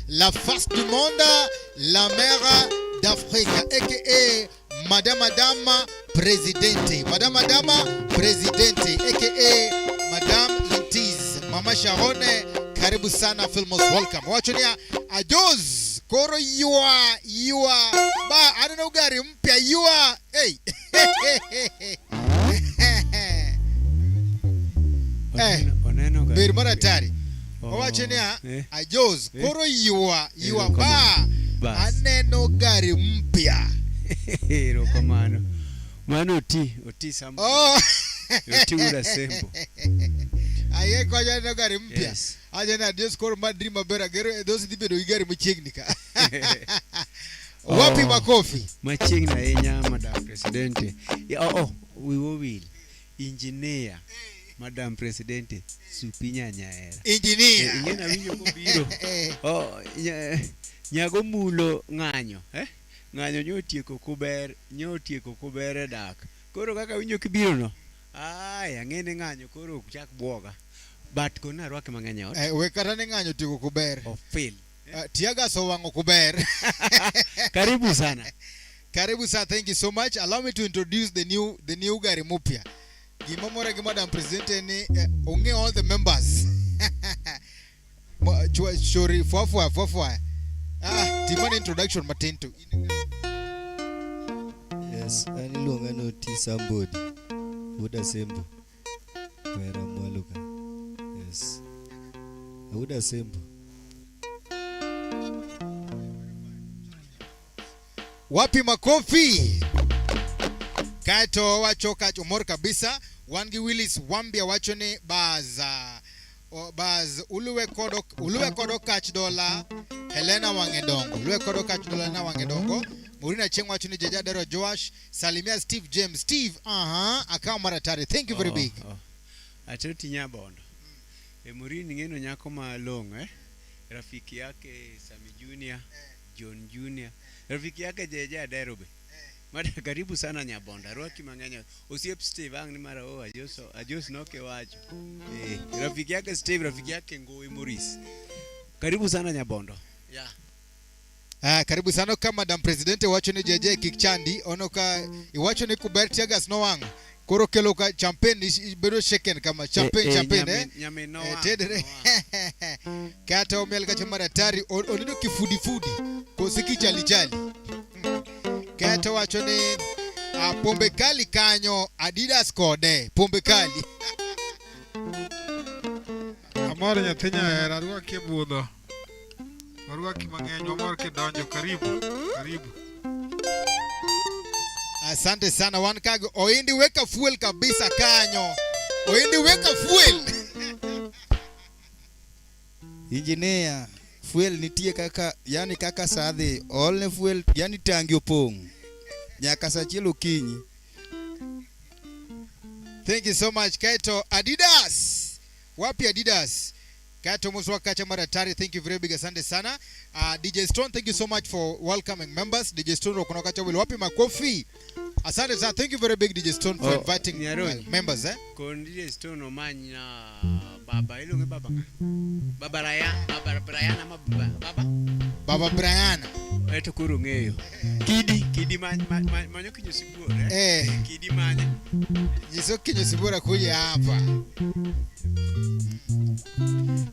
la face du monde, la mère d'Afrique, aka Madame Adama Presidente. Madame Adama Presidente, aka Madame Lintiz. Mama Sharone, karibu sana, feel most welcome. Wachonia Ajoz, koro yua yua ba aneno gari mpya yua. Hey. Oneno gari ber mpya. Maratari. Oh, Owacho niya Ajoz koro yua yua ba Bas. Aneno gari mpya. Erokamano. Mano oti, oti sambo. Oh. Oti wuod Asembo. Aye kocha aneno gari mpya. Yes. Ajo ni adios koro ma dream maber agero dhosi dhi bedo gi gari machiegni ka. Wapi Oh. makofi? Machiegni ahinya Madam Presidente. Ya, oh, wiwa owil. Engineer. Madam Presidente, Supi Nyanyaera. Engineer. Ing'e nawinjo kobiro. Oh, nyago mulo ng'anyo, eh? Ng'anyo nyotieko kuber, nyotieko kuber e dak. Koro kaka winjo kibiro no, ai ang'e ni ng'anyo koro ok chak buoga. But koni arwake mang'eny e ot. Eh, we kata ni ng'anyo otieko kuber. Ofil. Teargas owang'o kuber. Karibu sana. Karibu sir, thank you so much. Allow me to introduce the new gari mupya. Gima mora gi Madam President en ni ong'e all the members. Chori fwafwa fwafwa. Ah, timane introduction matin to. Yes, an iluonga ni Oti Somebody. Wuod Asembo. Wera mwalo ka. Yes. Wuod Asembo. Wapi makofi? Kaeto wacho kacho mor kabisa. Wan gi Willis Wambia wacho ni baza. O, baz uluwe kodo kach dola Helena Wangedongo. Uluwe kodo kach dola Helena Wangedongo. Maureen Achieng wacho ni Jeja Dero Joash. Salimia Steve James. Steve, aha, akaw maratari. Thank you very big. Oh. Atoti Nyabondo. E Maureen ng'eno nyako malong'o eh? Rafiki yake Sami Junior, John Junior. Rafiki yake Jeje Adero be. Mada karibu sana Nyabondo. Arwaki mang'eny. Osiep Steve ang' ni mara oh ajos ajos noke wacho. Eh, rafiki yake Steve, rafiki yake Ngoi Maurice. Karibu sana Nyabondo. Yeah. Ah, karibu sana ka Madam President wacho ni JJ kik chandi ono ka iwacho ni kuber teargas nowang'o koro kelo ka champagne bedo shaken kama champagne champagne eh. Nyamin no Eh, wang', tedre no wang'. Kata omiel kacha maratari onindo kifudifudi kose kichalichali kata wacho ni pombe kali kanyo Adidas kode pombe kali. Amor nyathi nyahera, arwaki e budho. Arwaki mang'eny, wamor kidonjo. Karibu, karibu. Asante sana wan kago oindi weka fuel kabisa kanyo oindi weka fuel. Engineer, fuel nitie kaka, yani kaka sa dhi, oolne fuel, yani tangi opong'. Nyaka sa achiel okinyi. Thank you so much. Kaito Adidas. Wapi Adidas? Kaito Muswa Kacha Maratari, thank you very big, asante sana. DJ Stone, thank you so much for welcoming members. DJ Stone wakuna kacha wili. Wapi makofi? Asante sana. Thank you very big DJ Stone for Oh, inviting Nyaroni. Members eh. Kon DJ Stone omany na baba iluonge baba ng'a? Baba Raya, baba Brian ama baba baba? Baba Brian. Eto koro ng'eyo. Kidi, kidi many manyo kinyo sibuor eh? Eh, Kidi manye. Nyiso kinyo sibura kuja hapa.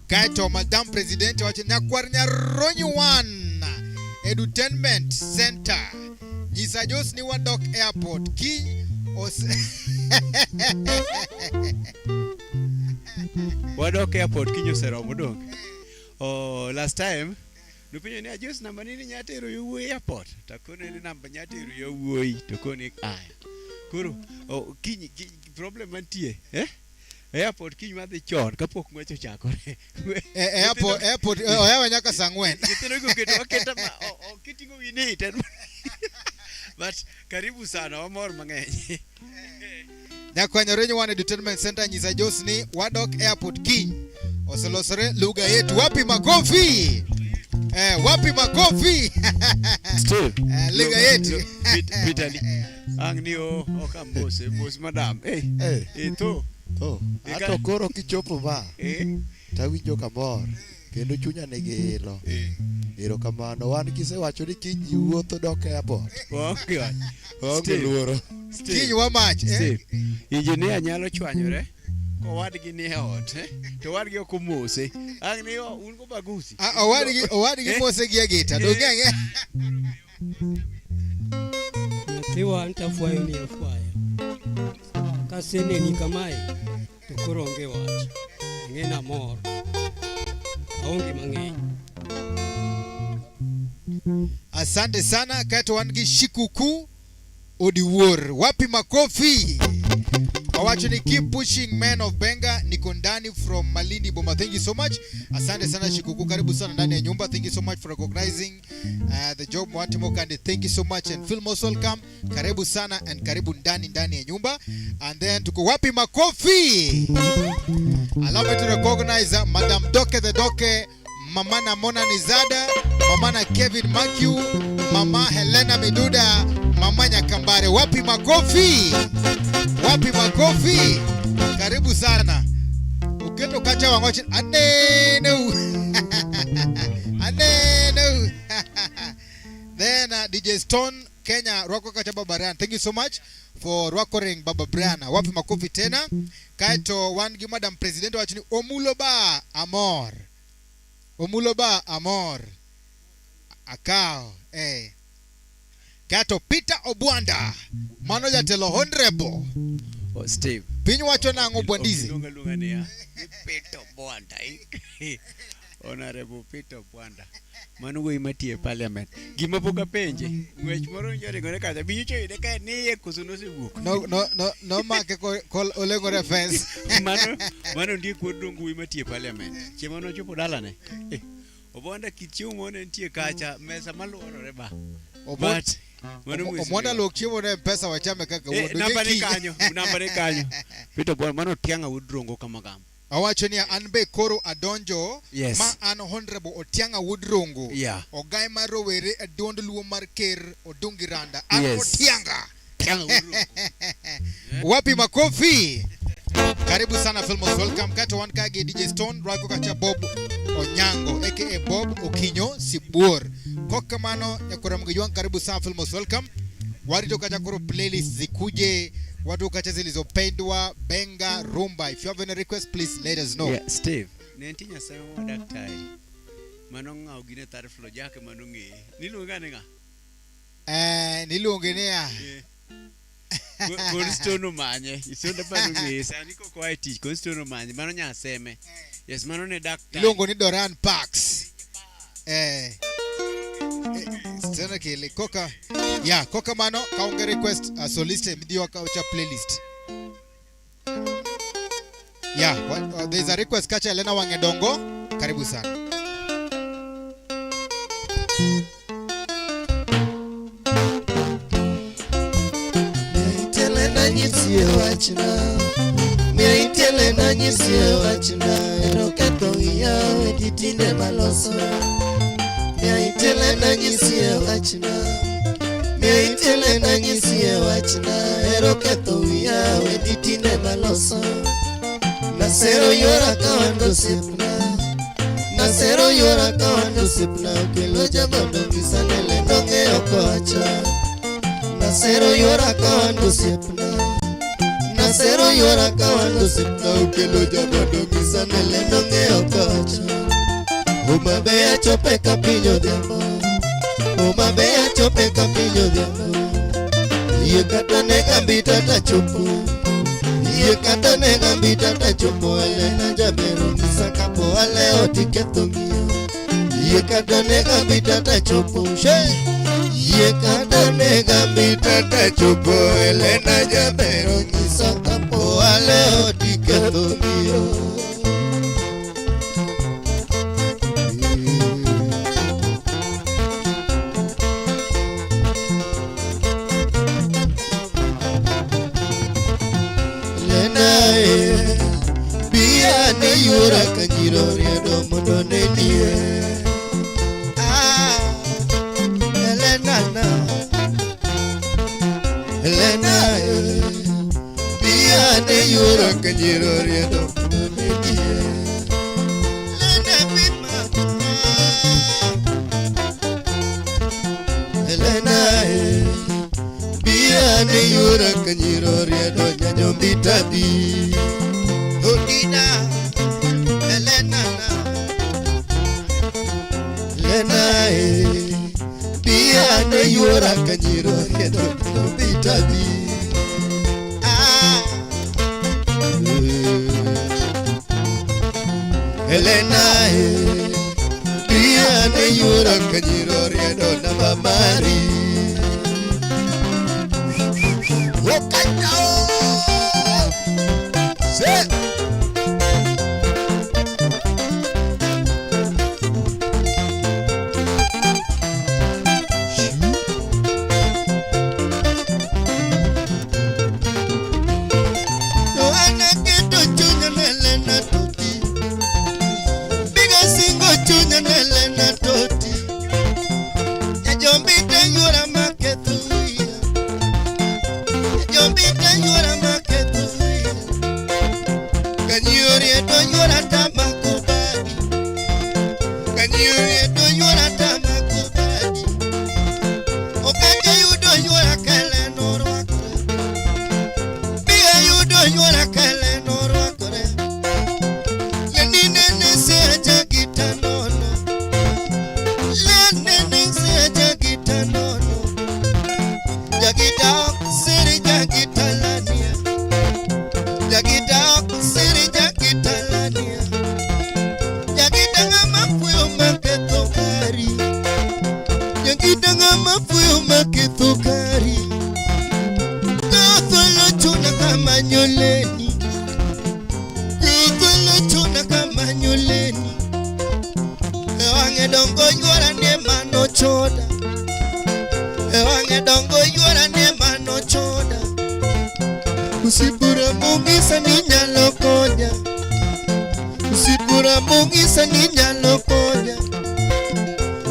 Kaito Madam President wacho Nyakwar Nyaronyi 1 Edutainment Center. Nyisa Jos ni wadok airport kiny os Wadok airport kiny oseromo dong. Oh, last time nopenjo ni Ajos namba nini nyatero yowuoyi airport. Takone ni namba nyatero yowuoyi to kone aya. Koro oh, kiny, kiny problem mantie eh? Airport kiny wadhi chon kapok ng'wech ochakore. Airport oyawe nyaka saa 4. Nyithindo go keto waketa ma okiting'o wini ten. But karibu sana wamor mang'eny. Nyakwar Nyaronyi 1 Edutainment Center nyisa Jos ni wadok airport kiny. Oselosore lugha yetu. Wapi makofi? Eh, wapi makofi? Steve. Eh, lugha yetu. Peter Lee. Ang' ni o ok ambose mos madam. Eh, Eh, eh to. to, Ika- ato koro kichopo ma Eh. tawinjo kamor kendo chunya nigi ilo. Erokamano wan kisewacho ni kiny ji wuotho dok airport. Waonge wach. Waonge Steve. luoro. Steve. Kiny wamach. Eh? Steve. Engineer nyalo chwanyore kowadgi ni e ot eh? To wadgi ok omose. Ang' ni o, un go bagusi. Ah, owadgi Eh? mose gi e gita. Dong'e Nyathiwa an tafwayo ni afwaya. Kaseneni kamae to koro onge wach. Ang'e ni amor. Aonge mang'eny. Asante sana. Kato wan gi Shikuku Odiwuor. Wapi makofi? Wawacho ni keep pushing men of Benga. Niko ndani from Malindi Boma. Thank you so much. Asante sana Shikuku. Karibu sana ndani ya nyumba. Thank you so much for recognizing the job Mwatimo Kandi. Thank you so much and feel most welcome. Karibu sana and karibu ndani ndani ya nyumba. And then tuko wapi makofi? Allow me to recognize Madam Doke the Doke. mama na Mona Nizada, mama na Kevin Mathew, mama Helena Miduda, mama Nyakambare. Wapi makofi? Wapi makofi? Karibu sana. Uketo kacha wangochi aneno. Aneno. Then DJ Stone Kenya rwako kacha Baba Brian. Thank you so much for rwakoring Baba Brian. Wapi makofi tena? Kaeto wan gi Madam President wacho ni Omulo ba amor. Omulo ba amor. Akao eh. Kaeto Peter Obwanda. Mano jatelo honorable. Oh, Steve. Piny wacho nang'o Bwandizi? Luonga luonga niya. Ni Peter Obwanda. Eh. Honorable Peter Obwanda. Mano wuoyi matiyo e parliament. Gima pok apenje, ng'wech moro nyoringore kacha. Bi nyocha oyude ka ni iye koso nosewuok. No no no no make ko ko olengore fence. Mano ndiye kuod dongo wuoyi matiyo e parliament. Chieng' mane ochopo dalane. Eh, Obwanda kit chiemo mane nitie kacha, mesa maluorore ba. But mano Omwanda luok chiemo ne mpesa wachame kaka Eh, wuondo. namba ne kanyo, namba ne kanyo. Peter Obwanda mano tiang'a wuod Rongo kama kama. Awacho niya an be koro adonjo Yes. ma an Honorable Otiang'a Wuod Rongo. Yeah. Ogai mar rowere e duond luo mar ker Odungi Randa. An Yes. Otiang'a. Tiang'a wuod Rongo. Wapi makofi? Karibu sana Filmos, welcome. Kato wan ka gi DJ Stone, rwako kacha Bob Onyango aka Bob Okinyo Sibuor. Kok kamano nyakora Mgejwang, karibu sana Filmos, welcome. Warito kacha koro playlist zikuje, watu kacha zilizopendwa, benga, rumba. If you have any request, please let us know. Yeah, Steve. Ne nitie nyasaye ma daktari manong'awo gine third floor jake manong'eye. Niluonge ga ni ng'a? Niluonge niya. Eh. Constone omanye. Isonda pano ng'eye. Sani kok oa e tich, Constone omanye. Mano nyaseme. Yes, mano ne daktari. Iluongo ni Doran Parks. Tena kile koka. Yeah, koka mano kaonge request soliste midhiwa kacha playlist. Yeah, there's a request kacha Elena Wangedongo. Karibu sana. Miaitele na nyisie wachna. Miaitele na nyisie wachna. Ero ketho wiya wedi tinde maloso. Miaitele na nyisie wachna. Miaitele na nyisie wachna. Ero ketho wiya wedi tinde maloso. Nasero yuora ka wan gosiepna. Nasero yuora ka wan gosiepna. Okelo jabondo ng'isa ne lendo ng'eyo kocha. Nasero yuora ka wan gosiepna. Nasero yuora ka wan gosiepna. Okelo jabondo ng'isa ne lendo ng'eyo kocha. Homa Bay achope ka piny odhiambo. Homa Bay achope ka piny odhiambo. Yie kata ne gambita tachopo. Yie kata ne gambita tachopo. Elena jabero ng'isa kapo alewo tiketho ng'iyo. Yie kata ne gambita tachopo. She. Yie kata ne gambita tachopo. Elena jabero ng'isa kapo alewo tiketho ng'iyo. Elena e, biya ne yuora ka nyiro riedo mondo nenie. Ah, Elena na. Elena e, biya ne yuora ka nyiro riedo mondo nenie. Elena bima. Elena e, biya ne yuora ka nyiro riedo nyajombi tabi. Odina, Elena na. Elena e, biya ne yuora ka nyiro riedo nyajombi tabi. Ah, Elena e, biya ne yuora ka nyiro riedo na mamari. Okanyao. Se. To an aketo chunya ne Elena toti. Biga singo chunya ne yuora maketho wiya. Kanyioriedo yuora tamako badi. Kanyioriedo yuora tamako badi. Okanja yudo yuora kele norwakore. Biya yudo yuora kele norwakore. Leninene seacha gitanono. Lenene seacha gitanono. Jagita ok siri jagita lania. Jagita ok siri jagita lania. Jagita ng'ama fuyo maketho kari. Jagita ng'ama fuyo maketho kari. Katholo chuna kamanyo leni. Katholo chuna kamanyo leni. E wang'e dongo yuora ne mano choda. E wang'e dongo yuora ne mano choda. Usipura mungisa ni nyalo konya. Usipura mungisa ni nyalo konya.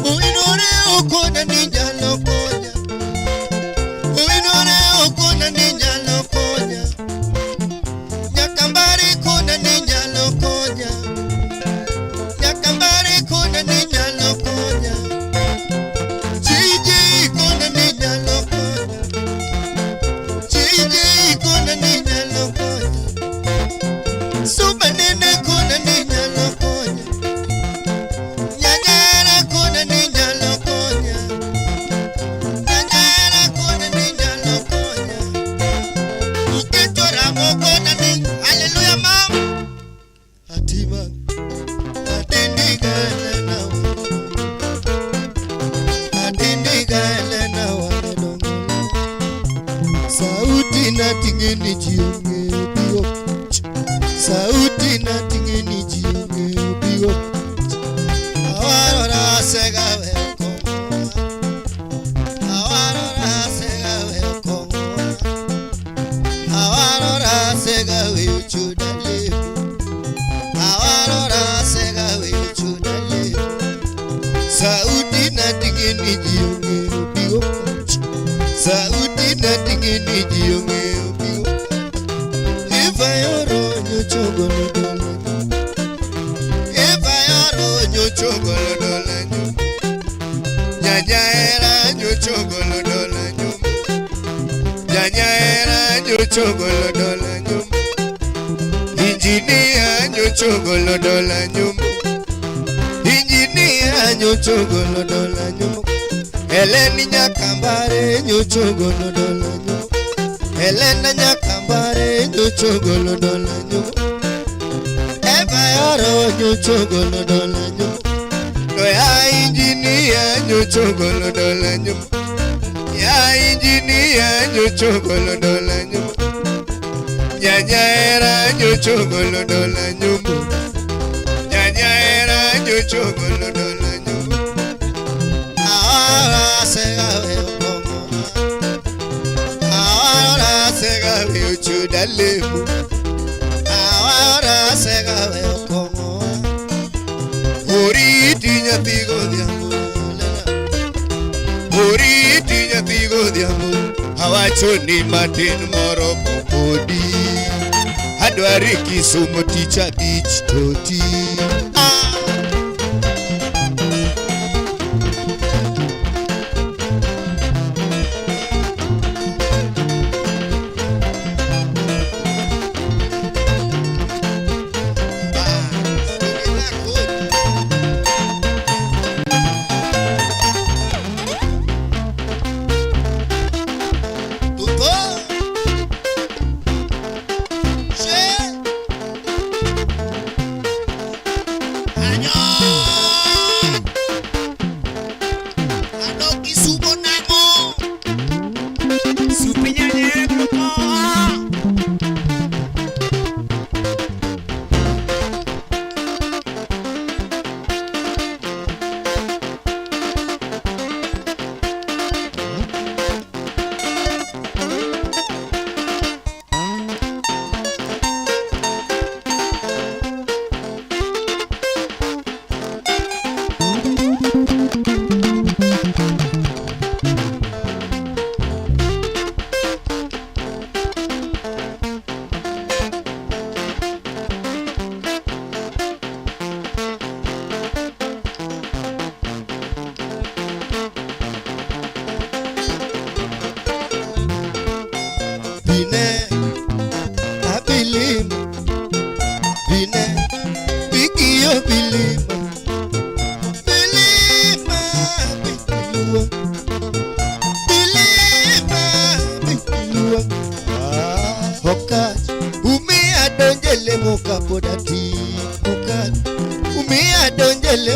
Uinore okona ni nyalo konya. Uinore okona ni nyalo konya. Nyakambari kona ni nyalo konya. Nyakambari kona ni nyalo konya. Jiji kona ni nyalo konya. Jiji kona ni nyalo konya. Suba nene kona ni nyalo konya. Nyanyara kona ni nyalo konya. Nyanyara kona ni nyalo konya. Uketo ramo kona ni hallelujah mam. Atima atindigana na atindigana na wanadongo. Sauti na tingeni jionge bio. Sauti na tingeni jionge bio. Awarora sega we kongo. Awarora sega we kongo. Awarora sega we uchudale. Awarora sega we uchudale. Sauti na tingeni jionge bio. Sauti na tingeni jionge bio. Ifayoro nyochogolo dola. Ifayoro nyochogolo dola nyo. Nyanyaera nyochogolo dola nyo. Nyanyaera nyochogolo dola nyo. Injinia nyochogolo dola nyo. Injinia nyochogolo dola nyo. Eleni nyakambare nyochogolo dola nyo. Elena nyakambare nyochogolo dola nyo. Eva yoro nyochogolo dola nyo. To ya injinia nyochogolo dola nyo. Ya injinia nyochogolo dola nyo. Nyanyaera nyochogolo dola nyo. Nyanyaera nyochogolo dola nyo. Ahora sega we kongo. Ahora sega we uchudalemu. Ahora sega we kongo. Oriti nyathi godhiambo. Oriti nyathi godhiambo. Awacho ni matin moromo kodi. Adwari Kisumo tich abich toti. Tupo. She.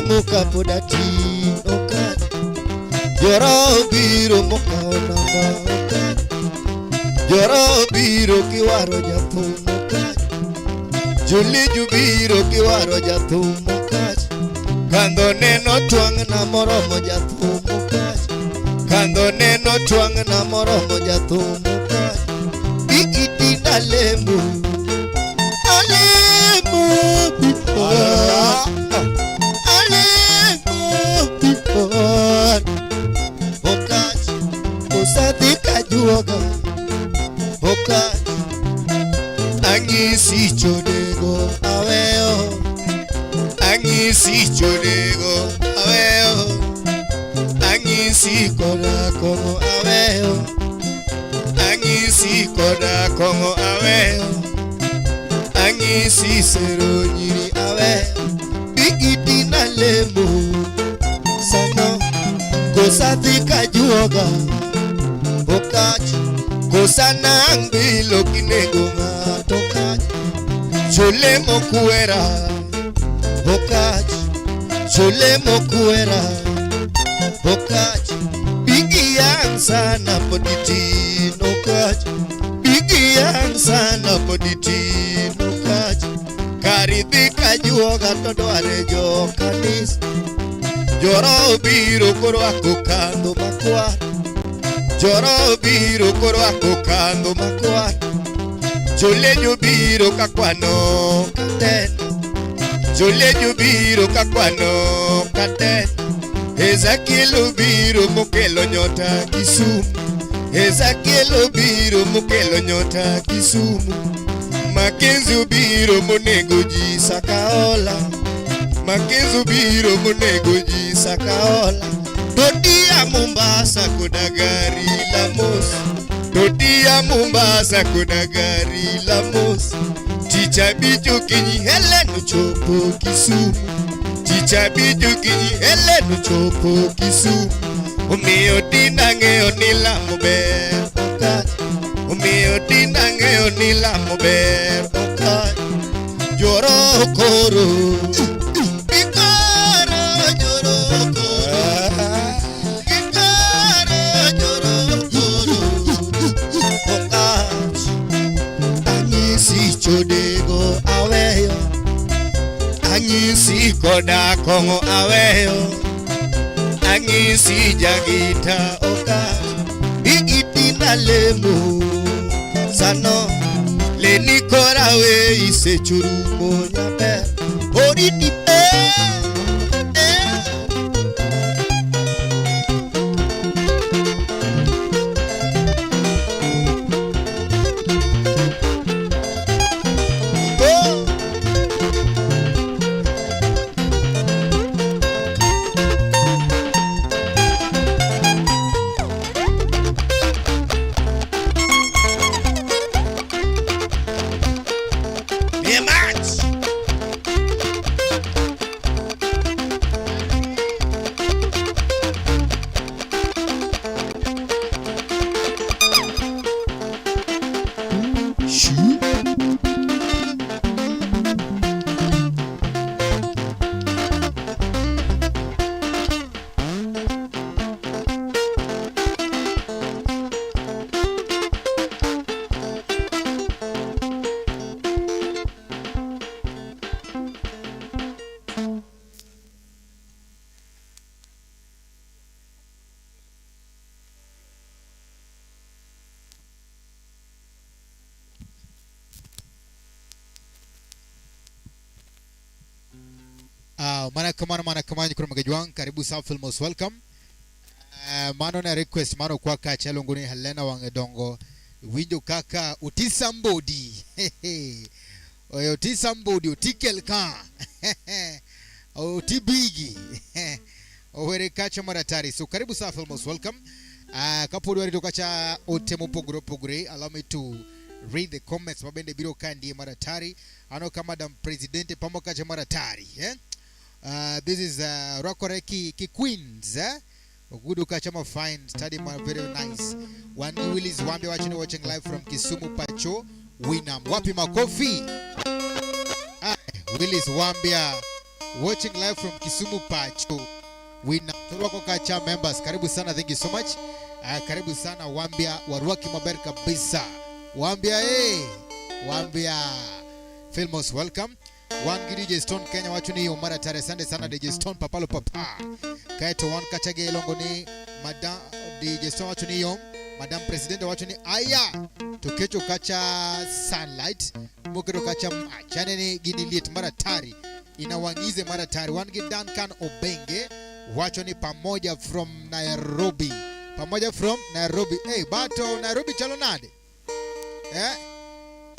Nalemo kapod atin Okach. Jora obiro mokawo namba Okach. Jora obiro kiwaro jathum Okach. Joliju biro kiwaro jathum Okach. Kandho neno twang'na moromo jathum Okach. Kandho neno twang'na moromo jathum Okach. Ikiti nalemo. Alemo before. Alemo before. Okach. Osadhi kajuoga. Okach. Ang'isi chodego aweyo. Ang'isi chodego aweyo. Ang'isi koda kong'o aweyo. Ang'isi koda kong'o aweyo. Ang'isi sero nyiri aweyo. Bigiti nalemo. Sano kosadhi kajuoga. Okach. Kosa nang bilo kinego ng'ato Okach. Chole mokwera. Okach. Chole mokwera. Okach. Bigi yang sana pod itin Okach. Bigi yang sana pod itin Okach. Kar idhi kajuoga to dware jo kanisa. Jora obiro korwako kandho makwar. Jora obiro korwako kandho makwar. Jolenyo biro kakwano katen. Jolenyo biro kakwano katen. Ezekiel obiro mokelo nyota Kisumu. Ezekiel obiro mokelo nyota Kisumu. Makenzi obiro monego ji Sakaola. Makenzi obiro monego ji Sakaola. Todia Mombasa koda gari la mos. Todia Mombasa koda gari la mos. Tich abich okinyi Helen ochopo Kisumu. Tich abich okinyi Helen ochopo Kisumu. Omiyo tinda ng'eyo ni lamo ber Okach. Omiyo tinda ng'eyo ni lamo ber Okach. Joro koro. Ikoro joro koro. Ikoro joro koro. Okach. Anyisi chodego aweyo. Anyisi koda kong'o aweyo. Anyisi jagita Okach. Igiti nalemo. Sano leni kora we isechurumo nyaber. Oriti eh. Oh. Mach! Shoo. Mana kamano mana kamano kuom Gajwang, karibu South Film most welcome. Mano ne request mano kwa kacha iluongo ni Helena Wang'edongo winjo kaka oti somebody. Oyo oti somebody oti kel ka. Oti bigi. Owere kacha maratari. So karibu South Film most welcome. Kapod warito kacha ote mopogore opogore, allow me to read the comments mabende biro ka ndie maratari. Ano ka Madam Presidente pamo kacha maratari, eh? This is Rwakore ki Queens, eh? Ogudu Kachama fine study ma very nice. Wani Willis Wambi watching watching live from Kisumu Pacho Winam. Wapi makofi? Ah, Willis Wambia. Watching live from Kisumu Pacho. Wina Torwako Kacha members, karibu sana, thank you so much. Karibu sana Wambia, Waruaki maber kabisa. Wambia eh, Wambia. Filmos welcome. Wan gi DJ Stone Kenya wacho ni Omar Atare, asante sana DJ Stone papalo papa. Kaeto wan kacha gi ilongo ni Madam DJ Stone wacho ni yom, Madam President wacho ni aya. To kecho kacha sunlight, moketo kacha mach. Yani ni gini liet mar atari. Inawangize mar atari. Wan gi Duncan Obenge wacho ni pamoja from Nairobi. Pamoja from Nairobi. Hey, bato Nairobi chalo nade? Eh?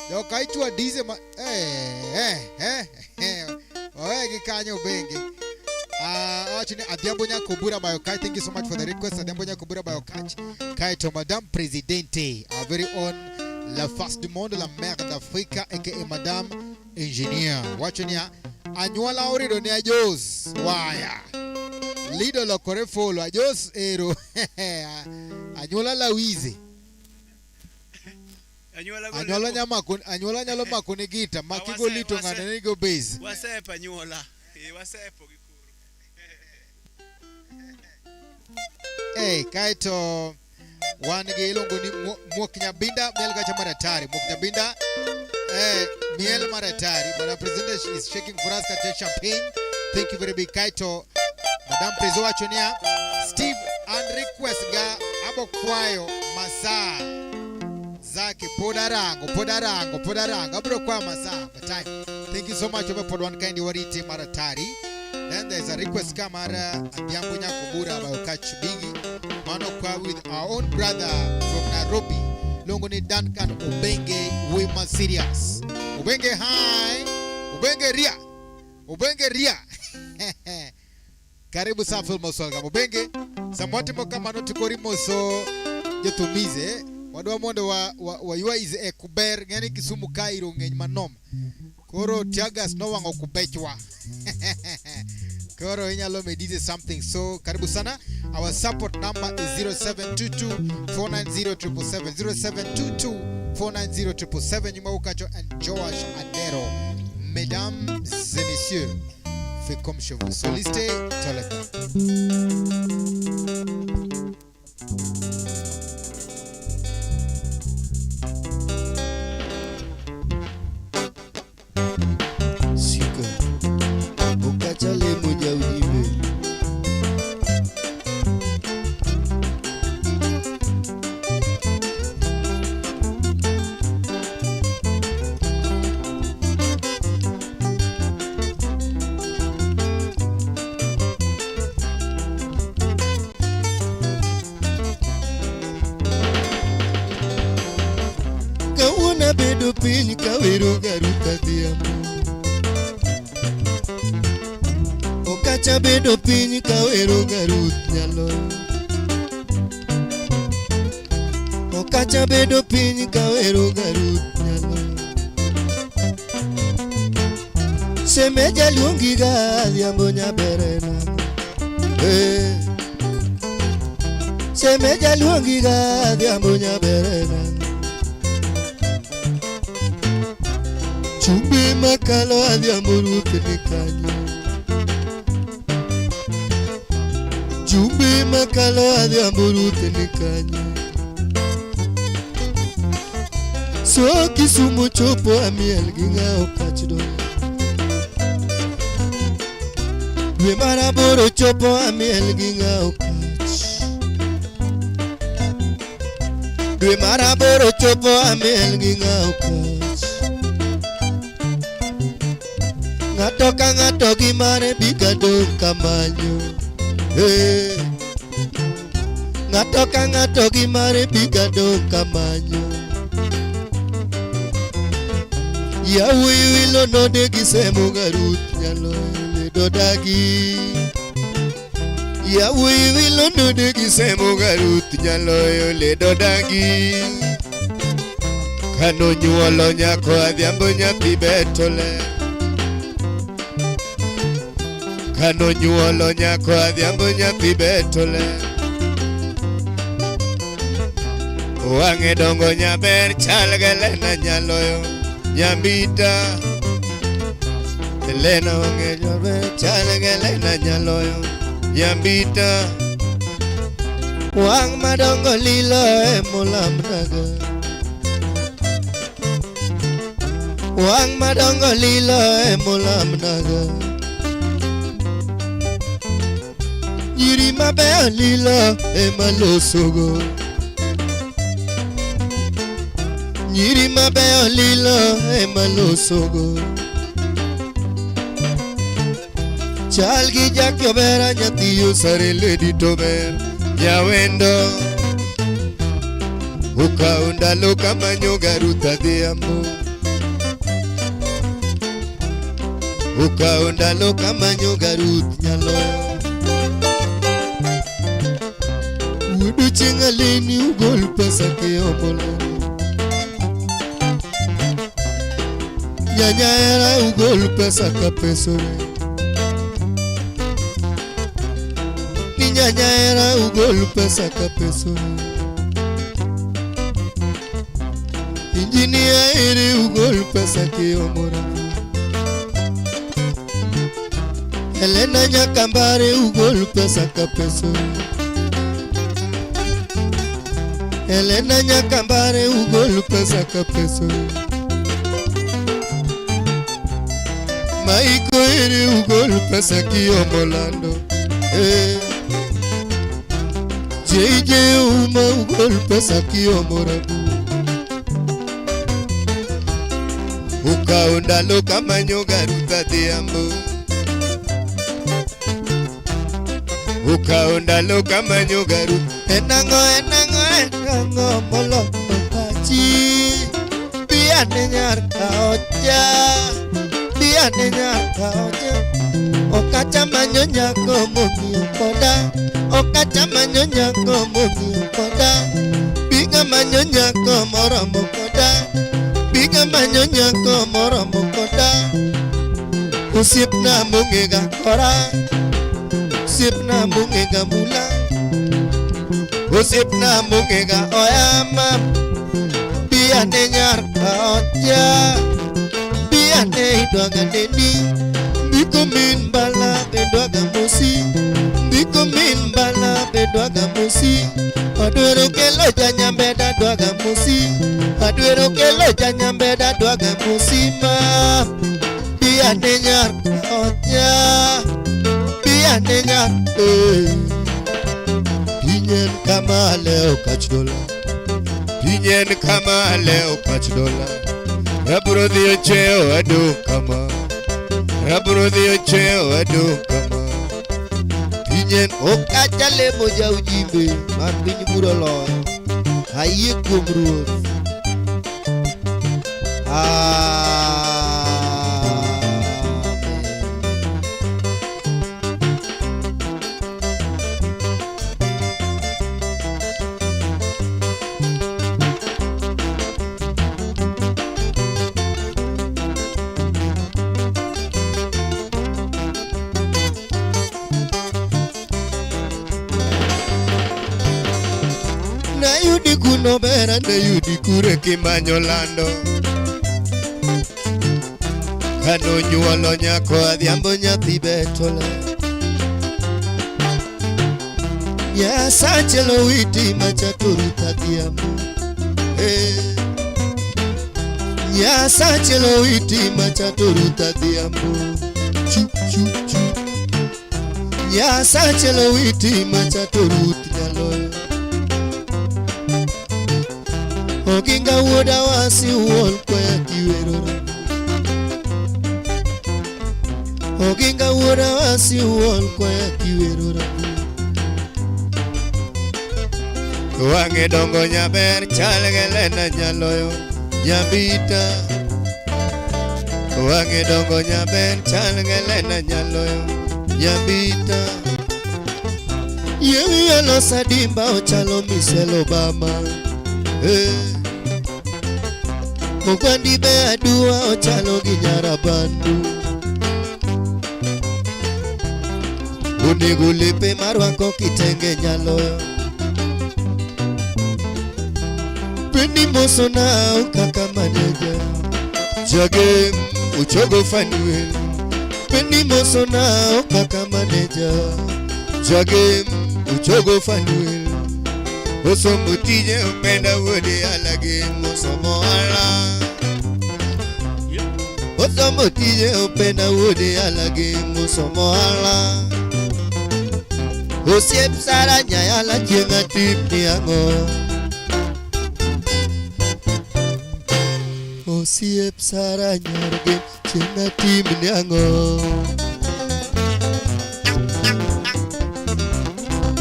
Joka ichwa dize ma eh. Owe gi kanyo Obenge. Awacho ni Adhiambo Nyakobura Bayokach. Thank you so much for the request. Adhiambo Nyakobura Bayokach. Kaeto Madame Presidente, our very own la face du monde, la mère d'Afrique, aka Madame Engineer. Wacho ni anyuola orido ne Ajos. Waya. Lido lokore folo. Ajos ero. Anyuola lawize. Anyuola go Anyuola lepo. nyamako, anyuola nyalo mako ne gita, makigo lito ng'ane ni go bass. Wasepo anyuola. Eh, wasepo gi koro. Hey, kaeto wan gi iluongo ni Muok Nyabinda miel kacha mar atari. Muok Nyabinda miel mar atari. Madam President is shaking for us kacha champagne. Thank you very big. Kaeto Madam Prezo wacho niya Steve and request ga abo kwayo masaa zake pod arango pod arango pod arango abiro kwayo masaa for time. Thank you so much obe pod wan kaendi warite mar atari. Then there's a request ka mar Adhiambo Nyakobura Bayokach Bigi. Mano kwa with our own brother from Nairobi. Luongo ni Duncan Obenge Wima Serious. Obenge hi. Obenge ria. Obenge ria. Karibu sana Filmos welcome. Obenge samwatimo kamano to koro imoso jothumize. Wadwa mondo wa waywa e kuber ng'eni Kisumu ka iro ng'eny manoma. Koro teargas nowang'o kubechwa. Koro inyalo medize something. So karibu sana. Our support number is 0722 490 777. 0722 490 777. Nyuma ukacho and Joash Adero. Mesdames et messieurs, faites comme chez vous. Soliste Toleka. Sika okacha lemo jaujimbe Kawuono abedo piny kawero ga Ruth Adhiambo Okacha bedo piny kawero ga Ruth Nyaloyo Okacha bedo piny kawero ga Ruth Nyaloyo Semeja luongi ga Adhiambo nyaberena Eh Semeja luongi ga Adhiambo nyaberena Chumbi makalo Adhiambo Ruth ni kanyo Chumbi makalo Adhiambo Ruth ni kanyo So Kisumu chopo amiel gi ng'awo kach dola Dwe mar aboro chopo amiel gi ng'awo kach Dwe mar aboro chopo amiel gi ng'awo kach Ng'ato ka ng'ato gi mare biga dong' kamanyo Eh. Ng'ato ka ng'ato gi mare biga dong' kamanyo Yawuoyi wilo node gi semo ga Ruth Nyaloyo ledo dagi Yawuoyi wilo node gi semo ga Ruth Nyaloyo ledo dagi Kano nyuolo nyako Adhiambo nyathi beto ler Kano nyuolo nyako Adhiambo nyathi beto ler Wang'e dongo nyaber chal gi Lena Nyaloyo Nyambita. Elena wang'e nyaber chal gi Elena nyaloyo Nyambita. Wang' madongo lilo e molamnaga. Wang' madongo lilo e molamnaga. Nyiri mabeyo lilo ema losogo. Nyiri mabeyo lilo ema losogo. Chal gi Jackie Obera nyathi Osare Lady to ber nyawendo. Okawo ndalo kamanyo ga Ruth Adhiambo. Okawo ndalo kamanyo ga Ruth Nyaloyo. Wuod chieng' aleni ugol pesa kiomolo. Nyanyaera ugol pesa ka pesore. Ni nyanyaera ugol pesa ka pesore. Injinia ere ugol pesa kiomora. Helena Nyakambare ugol pesa ka pesore. Helena Nyakambare ugol pesa ka pesore. Maiko ere ugol pesa kiomo lando. Eh. JJ Uma ugol pesa kiomo rabu. Okawo ndalo kamanyo ga Ruth Adhiambo. Okawo ndalo kamanyo ga Ruth. Enang'o enang'o enang'o moloko pachi. Biane nyar kaocha. Biane nyar kaocha. Okacha manyo nyako mong'iyo koda. Okacha manyo nyako mong'iyo koda. Biga manyo nyako moromo koda. Biga manyo nyako moromo koda. Osiepna mong'ega kora. Osiepna mong'ega mula. Osiepna mong'ega oyama. Biane nyar kaocha. Biane idwaga neni. Ndiko min bala be dwaga mosi. Ndiko min bala be dwaga mosi. Adwaro kelo janyambeda dwaga mosi. Adwaro kelo janyambeda dwaga mosi ma. Biane nyar kaocha. Biane nyar eh. Piny en kama lewo kach dola. Piny en kama lewo kach dola. Abro dhi ochewo adong' kama. Abro dhi ochewo adong' kama. Piny en Okacha lemo jaujimbe mar piny buro loyo. Ayie kuom Ruoth. Amen. Nayudi kuno bera nayudi kure kimanyo lando. Kano nyuolo nyako adhiambo nyathi betole. Nyasache lowiti machato Ruth Adhiambo. Eh. Nyasache lowiti machato Ruth Adhiambo. Chu chu chu. Nyasache lowiti machato Ruth Nyaloyo. Oginga wuoda wasi wuon kwaya kiwero. Oginga wuoda wasi wuon kwaya kiwero rabu. Wang'e dongo nyaber chal gi Lena Nyaloyo Nyambita. Wang'e dongo nyaber chal gi Lena Nyaloyo Nyambita. Yie wiye losa dimba ochalo Michelle Obama. Eh. Ogwandi be aduwa ochalo gi Nyarabandu. Onego lepe marwako kitenge nyaloyo. Pendi moso nao kaka maneja. Jagem uchogo Fanuel. Osiepe ni mosona kaka maneja Jagem uchogo Fanuel Osombo tije openda wuode alage mosomo ohala Osombo tije openda wuode alage mosomo ohala Osiep Sara nyayala chieng' atimni ang'o Osiep Sara nyargi chieng' atimni ang'o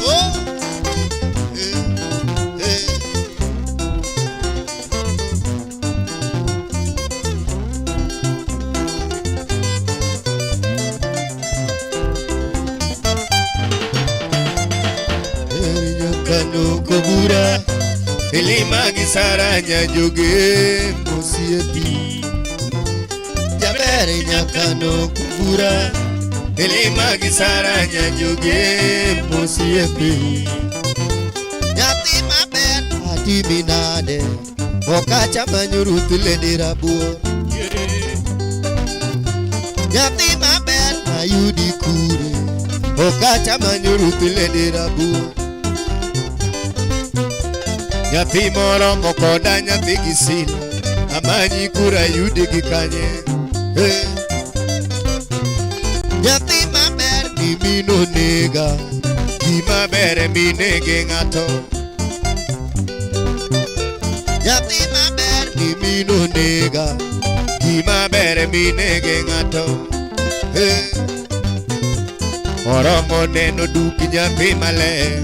Oh! Eh, eh. Eri nyakano kobura Ilima gi Sara nyajoge mosiepi Jaber nyakano kobura Ilima gi Sara nyajoge mosiepi Nyathi maber atimi nade Okacha manyo Ruth Lady Rabuor Nyathi maber ayudi kure Okacha manyo Ruth Lady Rabuor Nyathi moromo koda nyathi gi sila Amanyi kura ayudi gi kanye hey. Nyathi maber ni mino nega Gima ber minege ng'ato Nyathi maber ni mino nega Gima ber minege ng'ato hey. Oromo neno duk nyathi maler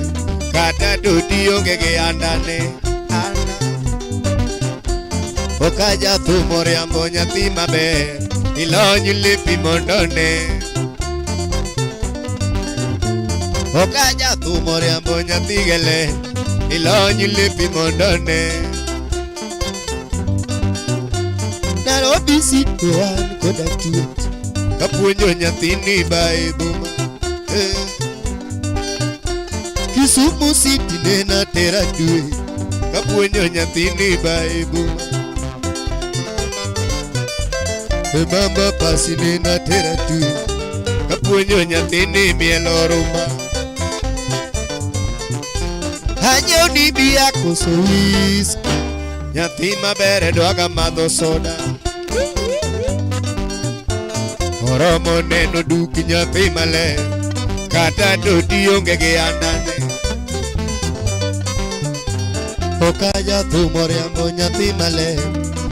Kata dodi onge gi andane Okaja thum oriambo nyathi maber Ilony lepi mondo ne Okaja thum oriambo nyathi gele Ilony lepi mondo ne Nairobi City wan koda twet Kapuonjo nyathini ba e boma eh. Kisumu City nena tera dwe Kapuonjo nyathini ba e boma E mama pasi nena tera dwe Kapuonjo nyathini mielo rumba Anyiew ni bia koso whisky Nyathi maber dwaga madho soda Oromo neno duk nyathi maler Kata dodi onge gi andane Okaja thum oriambo nyathi maler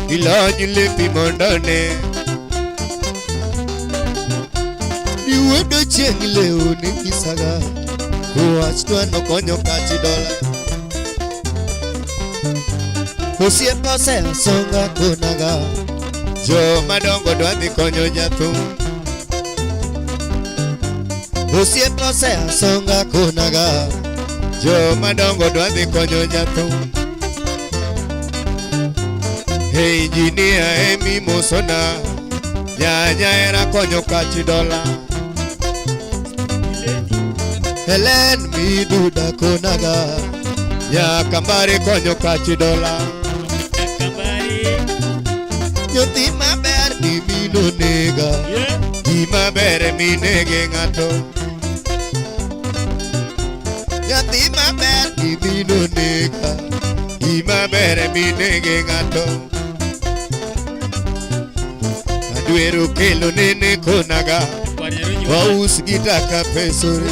Ilony lepi mondo ne Niwuondo chieng' lewni nyisaga Wach twano konyo kachi dola Osiepa osesonga konaga Joma dongo dwa dhi konyo jathum Osiepa osesonga konaga Joma dongo dwa dhi konyo jathum Hey engineer emi mosona Nyanya era konyo kachi dola Helen miduda konaga Nyakambari konyo kachi dola Nyathi maber ni mino nega Gima ber minege ng'ato Nyathi maber ni mino nega Gima ber minege ng'ato Adwero kelo nene konaga Waus gita ka pesore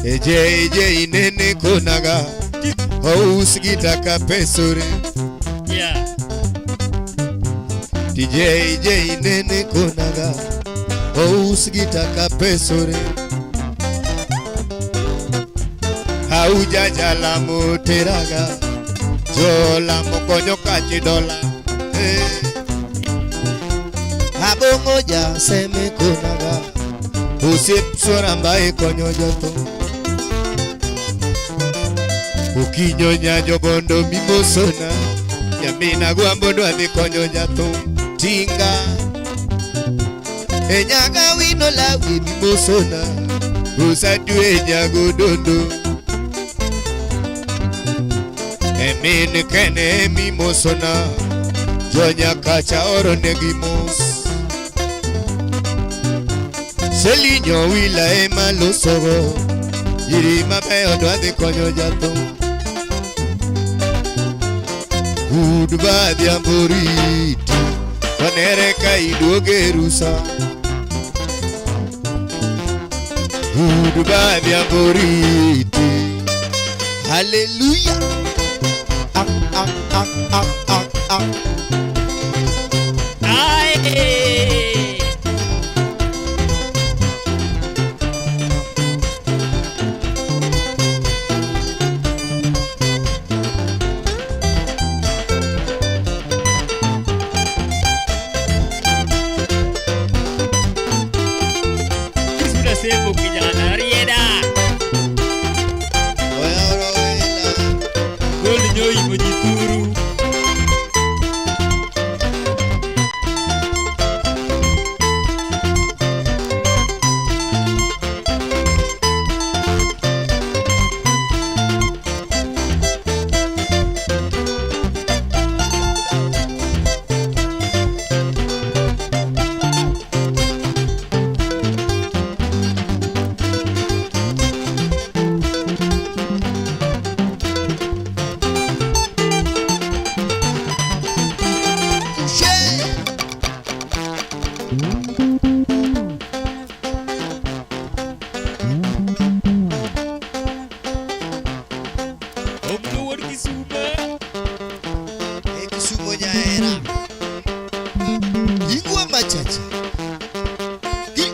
Eje eje inene konaga Waus gita ka pesore DJ J inene konaga Waus gita ka pesore Hauja jalamo teraga Jolamo konyo kachi dola eh. Abongo ja seme konaga Osiep soramba e konyo jotho Okinyo nyanjo bondo mimosona Nyamina gwambo dwa dhi konyo jathum Tinga E nyaga wino lawi mimosona Usadwe nyago dondo E min kene mimosona Jonyakacha oro negi mos Selinyo wila ema losogo. Nyiri mabeyo dwa dhi konyo jathum. Goodbye adhiambo riti. Wanere ka iduoge rusa. Goodbye adhiambo riti. Hallelujah. Ah, ah, ah, ah, ah, ah. Aye. Kisuda sebo kijana rieda. Oyawre wela. Gold nyoimo ji thuru. Obno wuod Kisumo. E Kisumo jahera. Ingwa machacha. Gi.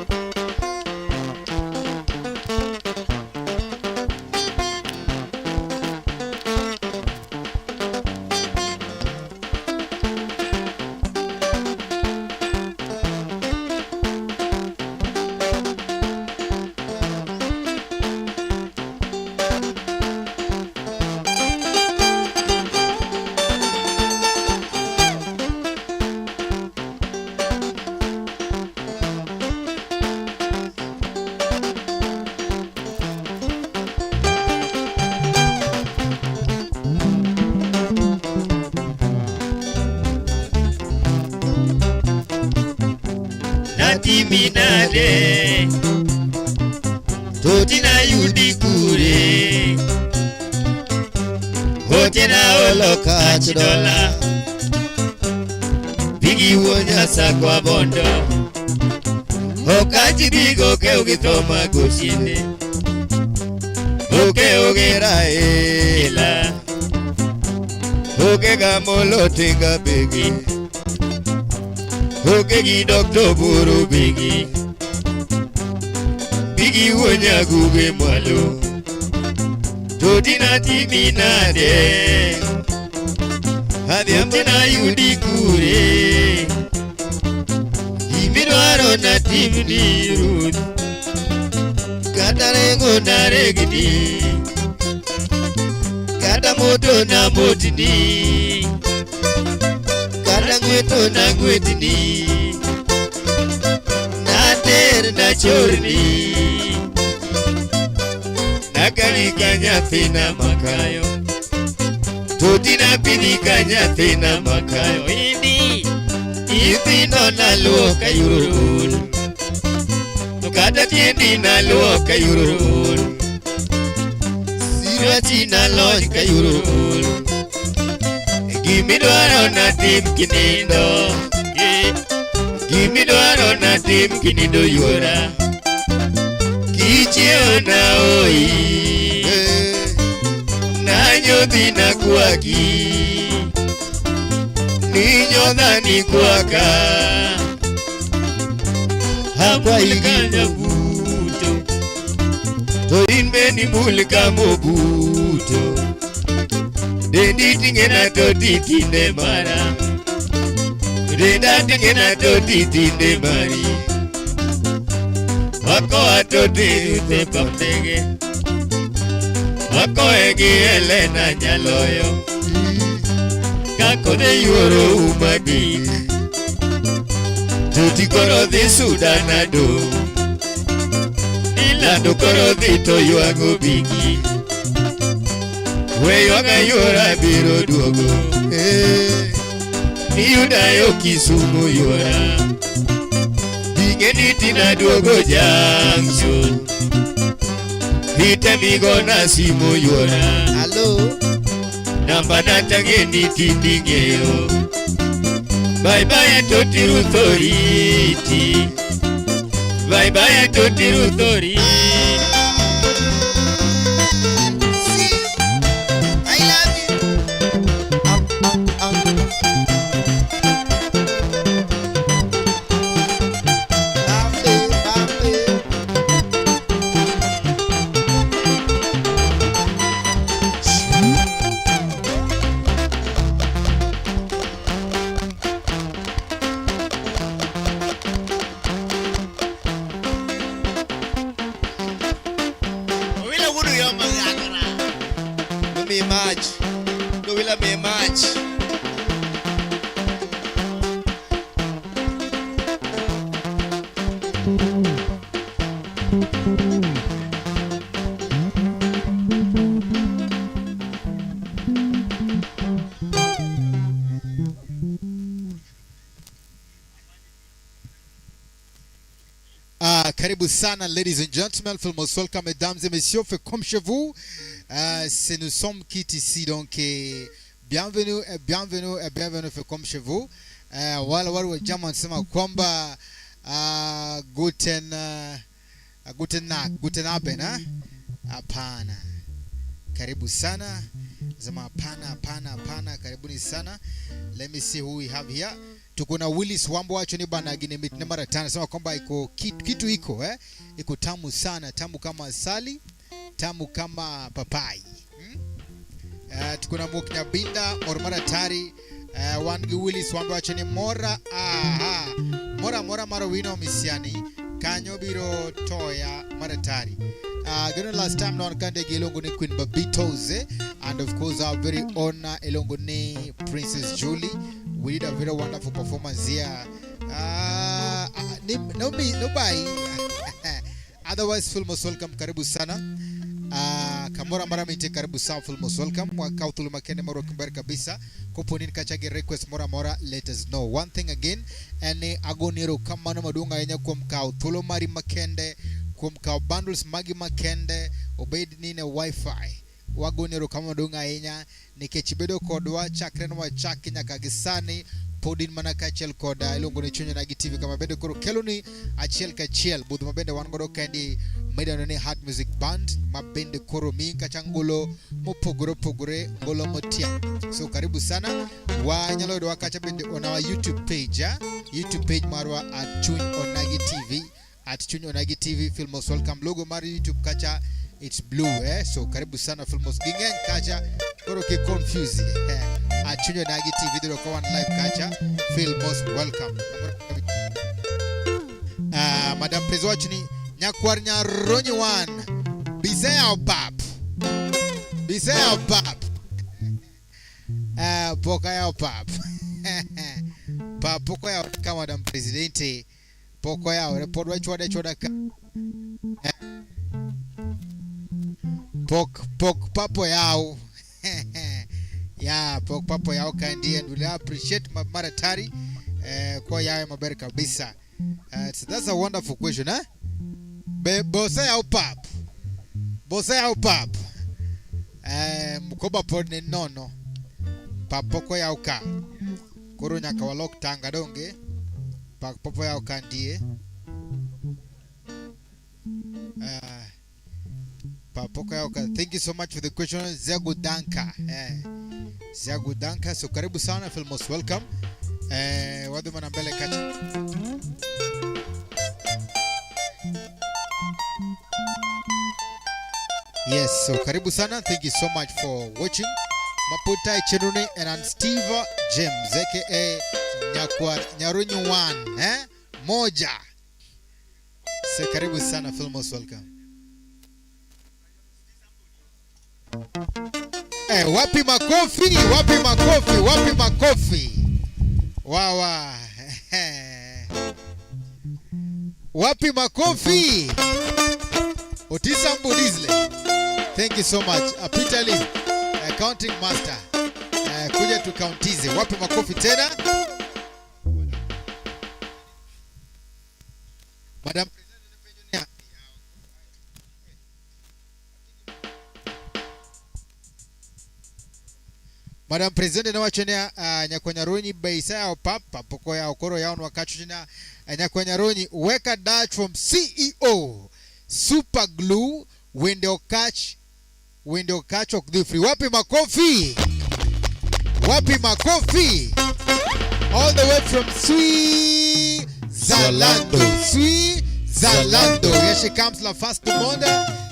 Natimi nade Toti nayudi kure Ote na olo kach dola Bigi wuo nyasakwa bondo Okachi bigo keo gi tho magochine Okeo gi Raila. Oke gamolo tinga begi. Oke gi Dr. Buru begi. Bigi wuo nyaguge mwalo. Toti natimi nade Adhiambo Ote nayudi kure Gimidwaro natimni ruoth kata rego Naregni kata moto Namotni kata ng'weto Nagwetni Nater nachorni Nakani ka nyathina makayo Toti napidhi ka nyathina makayo Indi Nyithindo naluok ayuro ol To kata tiendi naluok ayuro ol Sirwachi nalony kayuro ol Gimidwaro natim kinindo Gimidwaro natim kinindo yuora Kichiewo naoyi Nanyodhi nakwaki Ninyodha nikwaka Akwayi Nyabuto to in be nimul kamobuto. Dendi ting'ena to titinde mara. Denda ting'ena to titinde mari. Wakoa to dhi pap ndege. Wakoe gi Elena Nyaloyo Kakodhe yuoro umagik Toti koro dhi Sudan adong' Ilando koro dhi to ywago bigi We ywaga yuora biro duogo Iyuda yo Kisumu yuora. Ingeni tina duogo junction. Itemigo na simu yuora. Hello. Namba na tangeni tindingeo. Bye bye toti authority. Bye bye toti authority. I love you. Bambe, bambe. Owila wudu yo magakra. No mi mach. No wila mi mach. Ah, karibu sana ladies and gentlemen, feel most welcome mesdames et messieurs, faites comme chez vous. C'est nous sommes quittes ici donc et bienvenue et bienvenue et bienvenue, faites comme chez vous. Wale wale wa jamaa wanasema kwamba guten Nacht, guten Abend, eh? Hapana. Karibu sana. Sema hapana, hapana, hapana, karibuni sana. Let me see who we have here. Tuko na Willis Wambo wacho ni bana gine mitne mara tano. Sema kwamba iko kitu iko iko tamu sana, tamu kama asali, tamu kama papai. Tuko na Moknyabinda Mormara Tari, wan gi Willis Wambo wacho ni mora, aha. Mora mora maro wino misiani kanyo biro toya maratari. Gino last time no kande gi iluongo ni Queen Babitos, and of course our very own iluongo ni Princess Julie. We did a very wonderful performance here. No me, no bye. Otherwise, feel most welcome. Karibu sana. Kamora mara mite karibu sana, feel most welcome. Mwaka uthulu makende maro kimbari kabisa. Kopo nini kachage request mora mora, let us know. One thing again, ene agonero kama no madunga yenya kuom kao thulo mari makende, kuom kao bundles magi makende, obed nine wifi. Wagonero kama madunga ahinya nikech bedo kodwa chakre no wachaki nyaka gi sani pod in mana kaachiel koda iluongo ni Chuny Onagi TV kama bende koro keloni achiel kachiel budho ma bende wan godo kaendi midendo ni Heart Music Band ma bende koro miyi kacha ngolo mopogore opogore, ngolo motiang. So karibu sana, wanyalo yudowa kacha bende on our YouTube page, YouTube page marwa at Chuny Onagi TV, at Chuny Onagi TV. Feel most welcome. Logo mar YouTube kacha it's blue, So karibu sana, feel most ging'eny kacha koro ki confuse, At Chuny Onagi TV dhiro ka wan live kacha, feel most welcome. Madam Prezo wacho ni nyakwar Nyaronyi wan biseyawo pap, biseyawo pap. Pok ayawo pap. Pap pok oyawo ka Madam Presidente pok oyawore, pod wachwade achwada ka. Pok pap oyaw. Yeah, pok pap oyaw kaendi, and we appreciate maratari kwa yawe maber kabisa. So that's a wonderful question, eh? Be boseyaw pap. Boseyaw pap. Mkoba pod ni nono. Pap pok oyaw ka. Koro nyaka walok tanga donge. Pap pok oyaw ka ndie. Pap pok oyaw ka. Thank you so much for the question. Ziagudanka. Ziagudanka. So karibu sana, feel most welcome. Wadhi mana mbele kacha. Yes, so karibu sana. Thank you so much for watching. Maputa Chenune and I'm Steve James aka Nyakwar Nyarunyu 1, Moja. So karibu sana, feel most welcome. Wapi makofi? Wapi makofi? Wapi makofi? Wawa. Wapi makofi? Otisa Mbudizle. Thank you so much. Peter Lee, accounting master. Kuja tu countize. Wapi makofi tena? Madam Madam President nowacho niya Nyakwanyaroni be iseyawo pap pap pok oyawo koro yawnwa kacho niya Nyakwanyaroni weka dach from CEO Super Glue wende okach wende okach ok dhi free. Wapi makofi? Wapi makofi? All the way from Switzerland. Switzerland. Here she comes, la face du monde,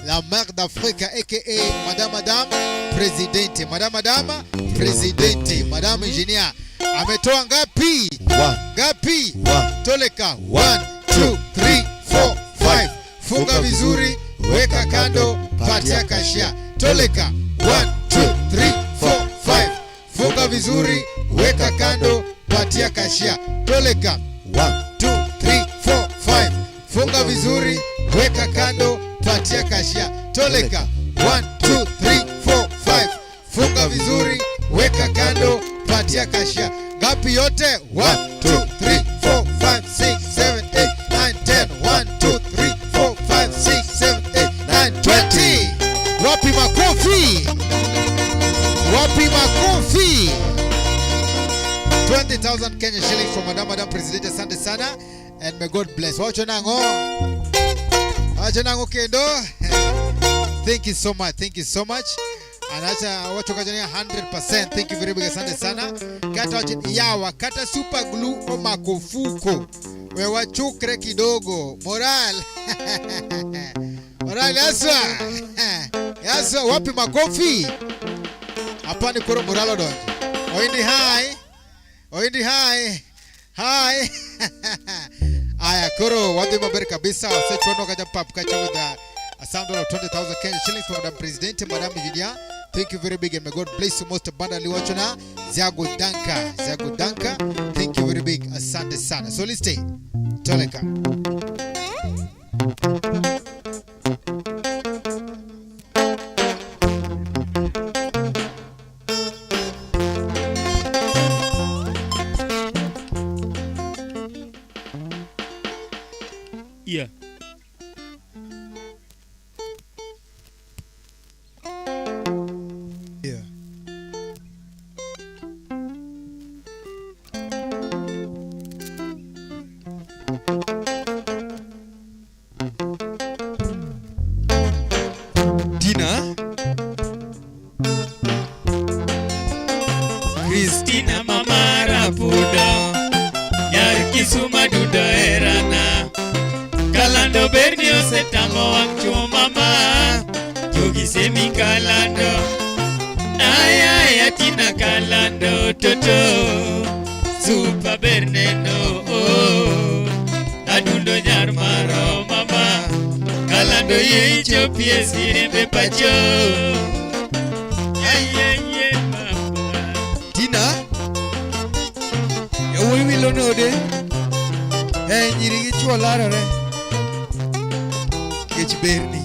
la mère d'Afrique, aka Madame Madame Presidente. Madame Madame Presidente. Madame Engineer. Ametoa ngapi? One. Ngapi? One. Toleka. 1 2 3 4 5. Funga vizuri, weka kando, patia kashia. Toleka. 1 2 3 4 5. Funga vizuri, weka kando, patia kashia. Toleka. 1 2 3 4 5. Funga vizuri, weka kando, patia kashia. Toleka. 1 2 3 4 5. Funga vizuri, weka kando, patia kashia. Ngapi yote? 1 2 3 4 5 6 7 8 9 10. 1 2 3 4 5 6 7 8 9 20. Wapi makofi? Wapi makofi? 20,000 Kenya shillings from Madam Madam President. Asante sana and may God bless. Wacho nango? Wacho nango kendo? Thank you so much. Thank you so much. Anacha wacho kachania 100%. Thank you very much. Asante sana. Kata wacho yawa kata super glue o makofuko. We wachukre kidogo. Moral. Moral yaswa. Yaswa wapi makofi? Hapa ni koro moralo donjo. Oindi hi. Oindi hi. Hi. Aya koro wadhi maber kabisa. Osechwono kacha pap kacha with a sound of 20,000 Kenya shillings from Madam President, Madam Engineer. Thank you very big and may God bless you most abundantly. Wachona Ziago Danka. Ziago Danka. Thank you very big. Asante sana. So let's stay. Toleka. Yeah. Yeah. Tina Christina mama rapudo nyar Kisuma dudo herana kalando berni osetamo wang' chuo mama jogi semi kalando ayaya Tina kalando toto supa ber neno oh. Adundo nyar maro mama kalando yie ichopie sirembe pacho ayeye mama Tina yawuoyi wilo node nyiri gi chuo larore kech berni.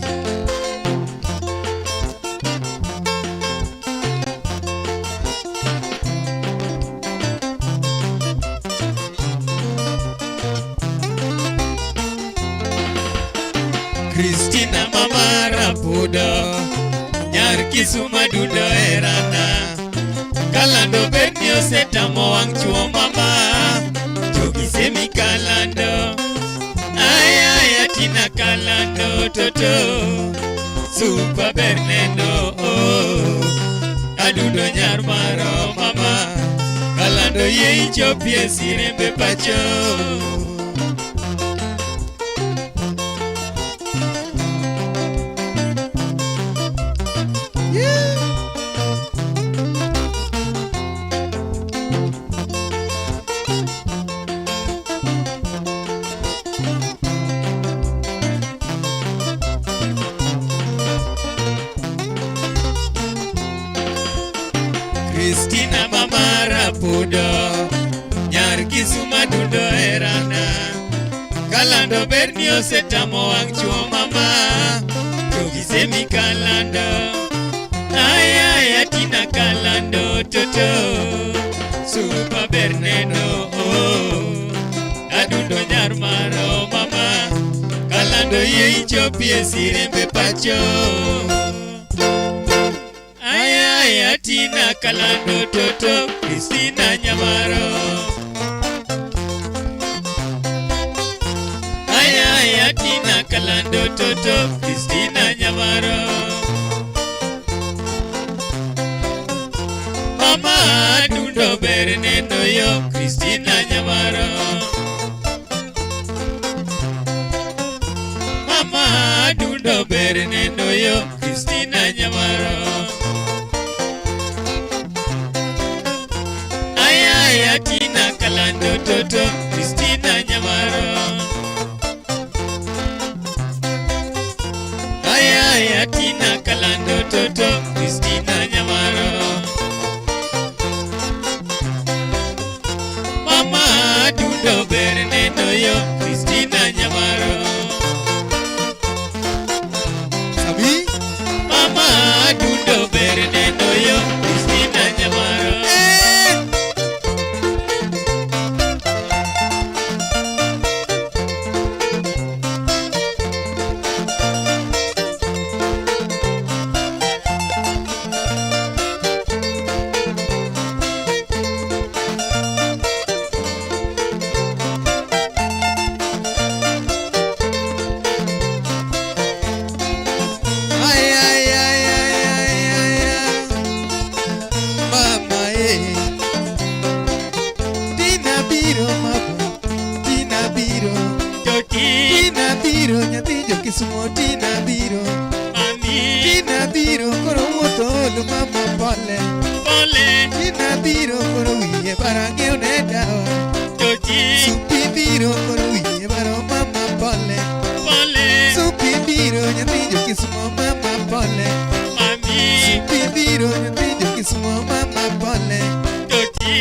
Christina mama rapudo nyar Kisuma dudo herana kalando berni osetamo wang' chuo mama jogi semi kalando ayaya Tina kalando toto supa ber neno oh. Adundo nyar maro mama kalando yie ichopie sirembe pacho. Christina mama rapudo nyar Kisuma dudo herana kalando berni osetamo wang' chuo mama jogi semi kalando ayaya Tina kalando toto supa ber neno oh. Adundo nyar maro mama Oyie ichopie sirembe pacho. Aya aya Tina Kalando Toto Christina Nyamaro. Aya aya Tina Kalando Toto Christina Nyamaro. Mama dundo ber neno yo Christina Nyamaro. Mama dundo ber neno yo Christina Nyamaro. Aya aya Tina Kalando Toto Christina Nyamaro. Aya aya Tina Kalando Toto Christina Nyamaro. Mama dundo ber neno yo Christina Nyamaro. Sami Mama dundo ber neno yo Christina Nyamaro. Eh! Ay, ay, ay, ay, ay, ay, ay. Mama, eh. Tina biro, mama. Tina biro. Toti Tina biro, nyathi jo Kisumo, Tina biro. mami Tina biro, koro wuotho olo mama pole. pole Tina biro, koro wiye bara ng'eyo ne dawa. Toti Supi biro, koro wiye baro mama pole. pole Supi biro, nyathi jo Kisumo, mama pole. mami Supi biro, nyathi jo Kisumo, mama pole. Toti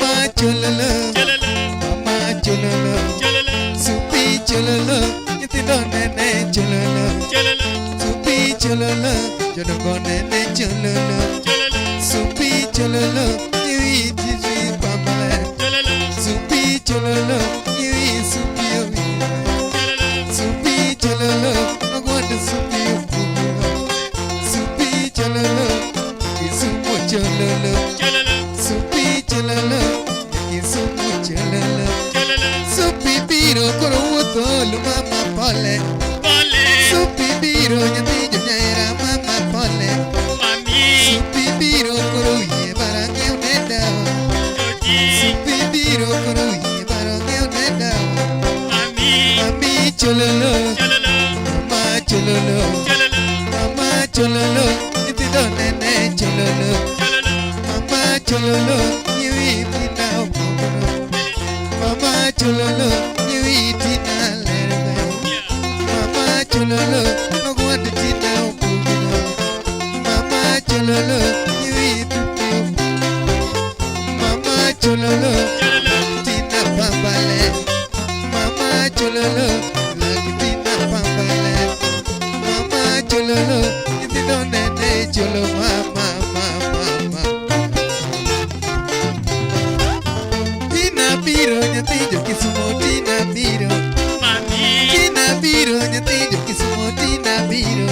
Mama chololo, chololo mama chololo. Chololo Supi chololo, nyithindo nene chololo. Chololo Supi chololo, jodongo nene chololo. Chololo Supi chololo, iwi tiji pamale. Chololo Supi chololo, iwi supi owi. Chololo Supi chololo, ogwando supi opugo. Supi chololo, Kisumu chololo. Chololo Supi chololo, Kisumu chololo. Chololo Supi biro koro wuotho olo mama pole. Pole Supi biro nyathi jonyaera mama pole. mami Supi biro koro wiye bara ng'eyo ne dawa. Toti Supi biro koro wiye bara ng'eyo ne dawa. mami Mami chololo, chololo mama chololo, chololo mama chololo, nyithindo nene chololo. Chololo Mama chololo, nyiwi tina opogoro. Mama chololo, nyiwi tina lerbe. Mama chololo, ogwando tina opogoro. Mama chololo, nyiwi tupi. Mama chololo, chololo tina pambale. Mama chololo, lagi tina pambale. Mama chololo, nyithindo nene cholo mama mama mama. Tina biro nyathi jo Kisumo, Tina biro. mami Tina biro nyathi jo Kisumo, Tina biro.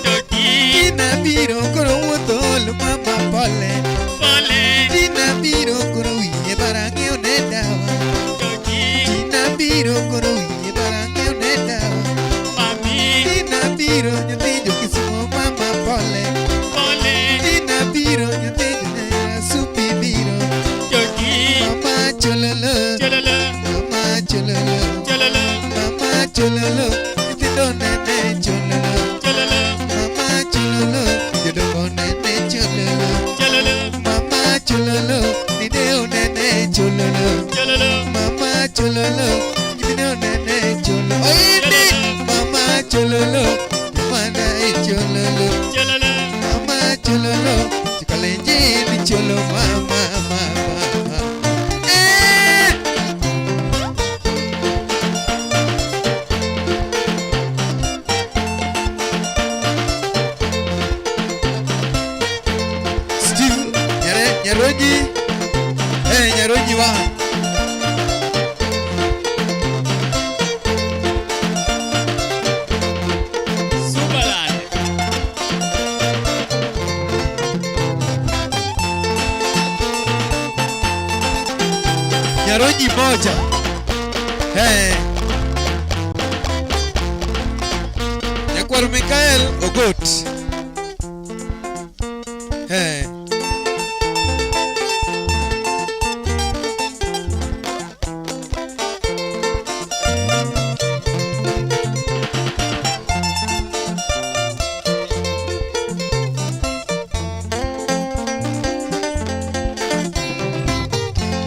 Toti Tina biro koro wuotho olo mama pole. pole Tina biro koro wiye bara ng'eyo ne dawa. Toti Tina biro koro wiye bara ng'eyo ne dawa. mami Tina biro nyathi jo Kisumo mama pole. pole Tina biro nyathi jo Nyaera supi biro. Toti Mama chololo, chololo mama chololo, chololo mama chololo, nyithindo nene chololo. Chololo Mama chololo, jodongo nene chololo. Chololo Mama chololo, nideo nene chololo. Chololo Mama chololo, nyimine nene cholo. Oindi! Mama chololo, mwana chololo. Chololo Mama chololo, chikalenjini cholo mama mama. Eh! Steve, nyare, nyaroji. Eh, nyaroji wa. Nyaronyi moja. Hey. Nyakwar Mikael Ogot. Hey.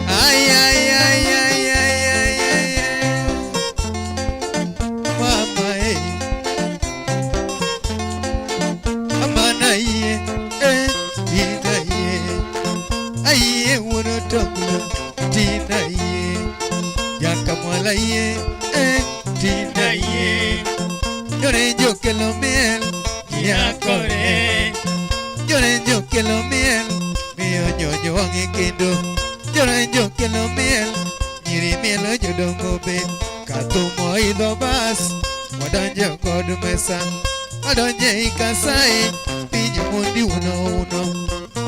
Ay, ay, ay, ay, ay, ay, ay, ay. Mama, eh. Amana, ye, eh, tina, ye. Ay, ye, wono toklo, tina, ye. Jakamwala, ye, eh, tina, ye. Jorenjo kelo miel, yakore. Jorenjo kelo miel, miyo nyonyo wang'e kendo. Jorenjo kelo miel, nyiri mielo jodongo be. Kathum oidho bas, wadonjo kod mesa. Wadonjo ei Kasai, piny omondi uno uno.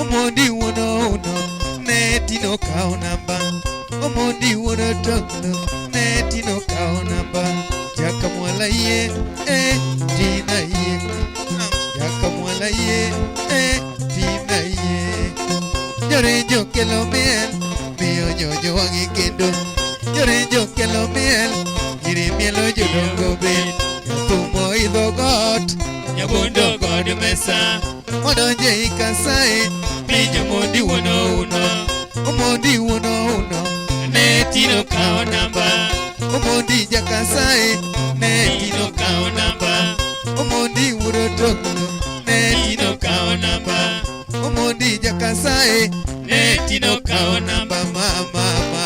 Omondi uno uno, ne tino kawo namba. Omondi wuono toklo, ne tino kawo namba. Jakamwala yie, eh, tina yie. Jakamwala yie, eh, tina yie. Jorenjo kelo miel, miyo nyonyo wang'e kendo. Jorenjo kelo miel, nyiri mielo jodongo be. Jathum oidho got, Nyabundo kod mesa. Wadonjo ei Kasai, Piny omondi wuono uno. Omondi wuono uno, Ne tino kawo namba. Omondi jakasai, ne Tino kawo namba. Omondi wuono toklo, ne Tino kawo namba. Omondi jakasai, Ne tino kawo namba. mama mama.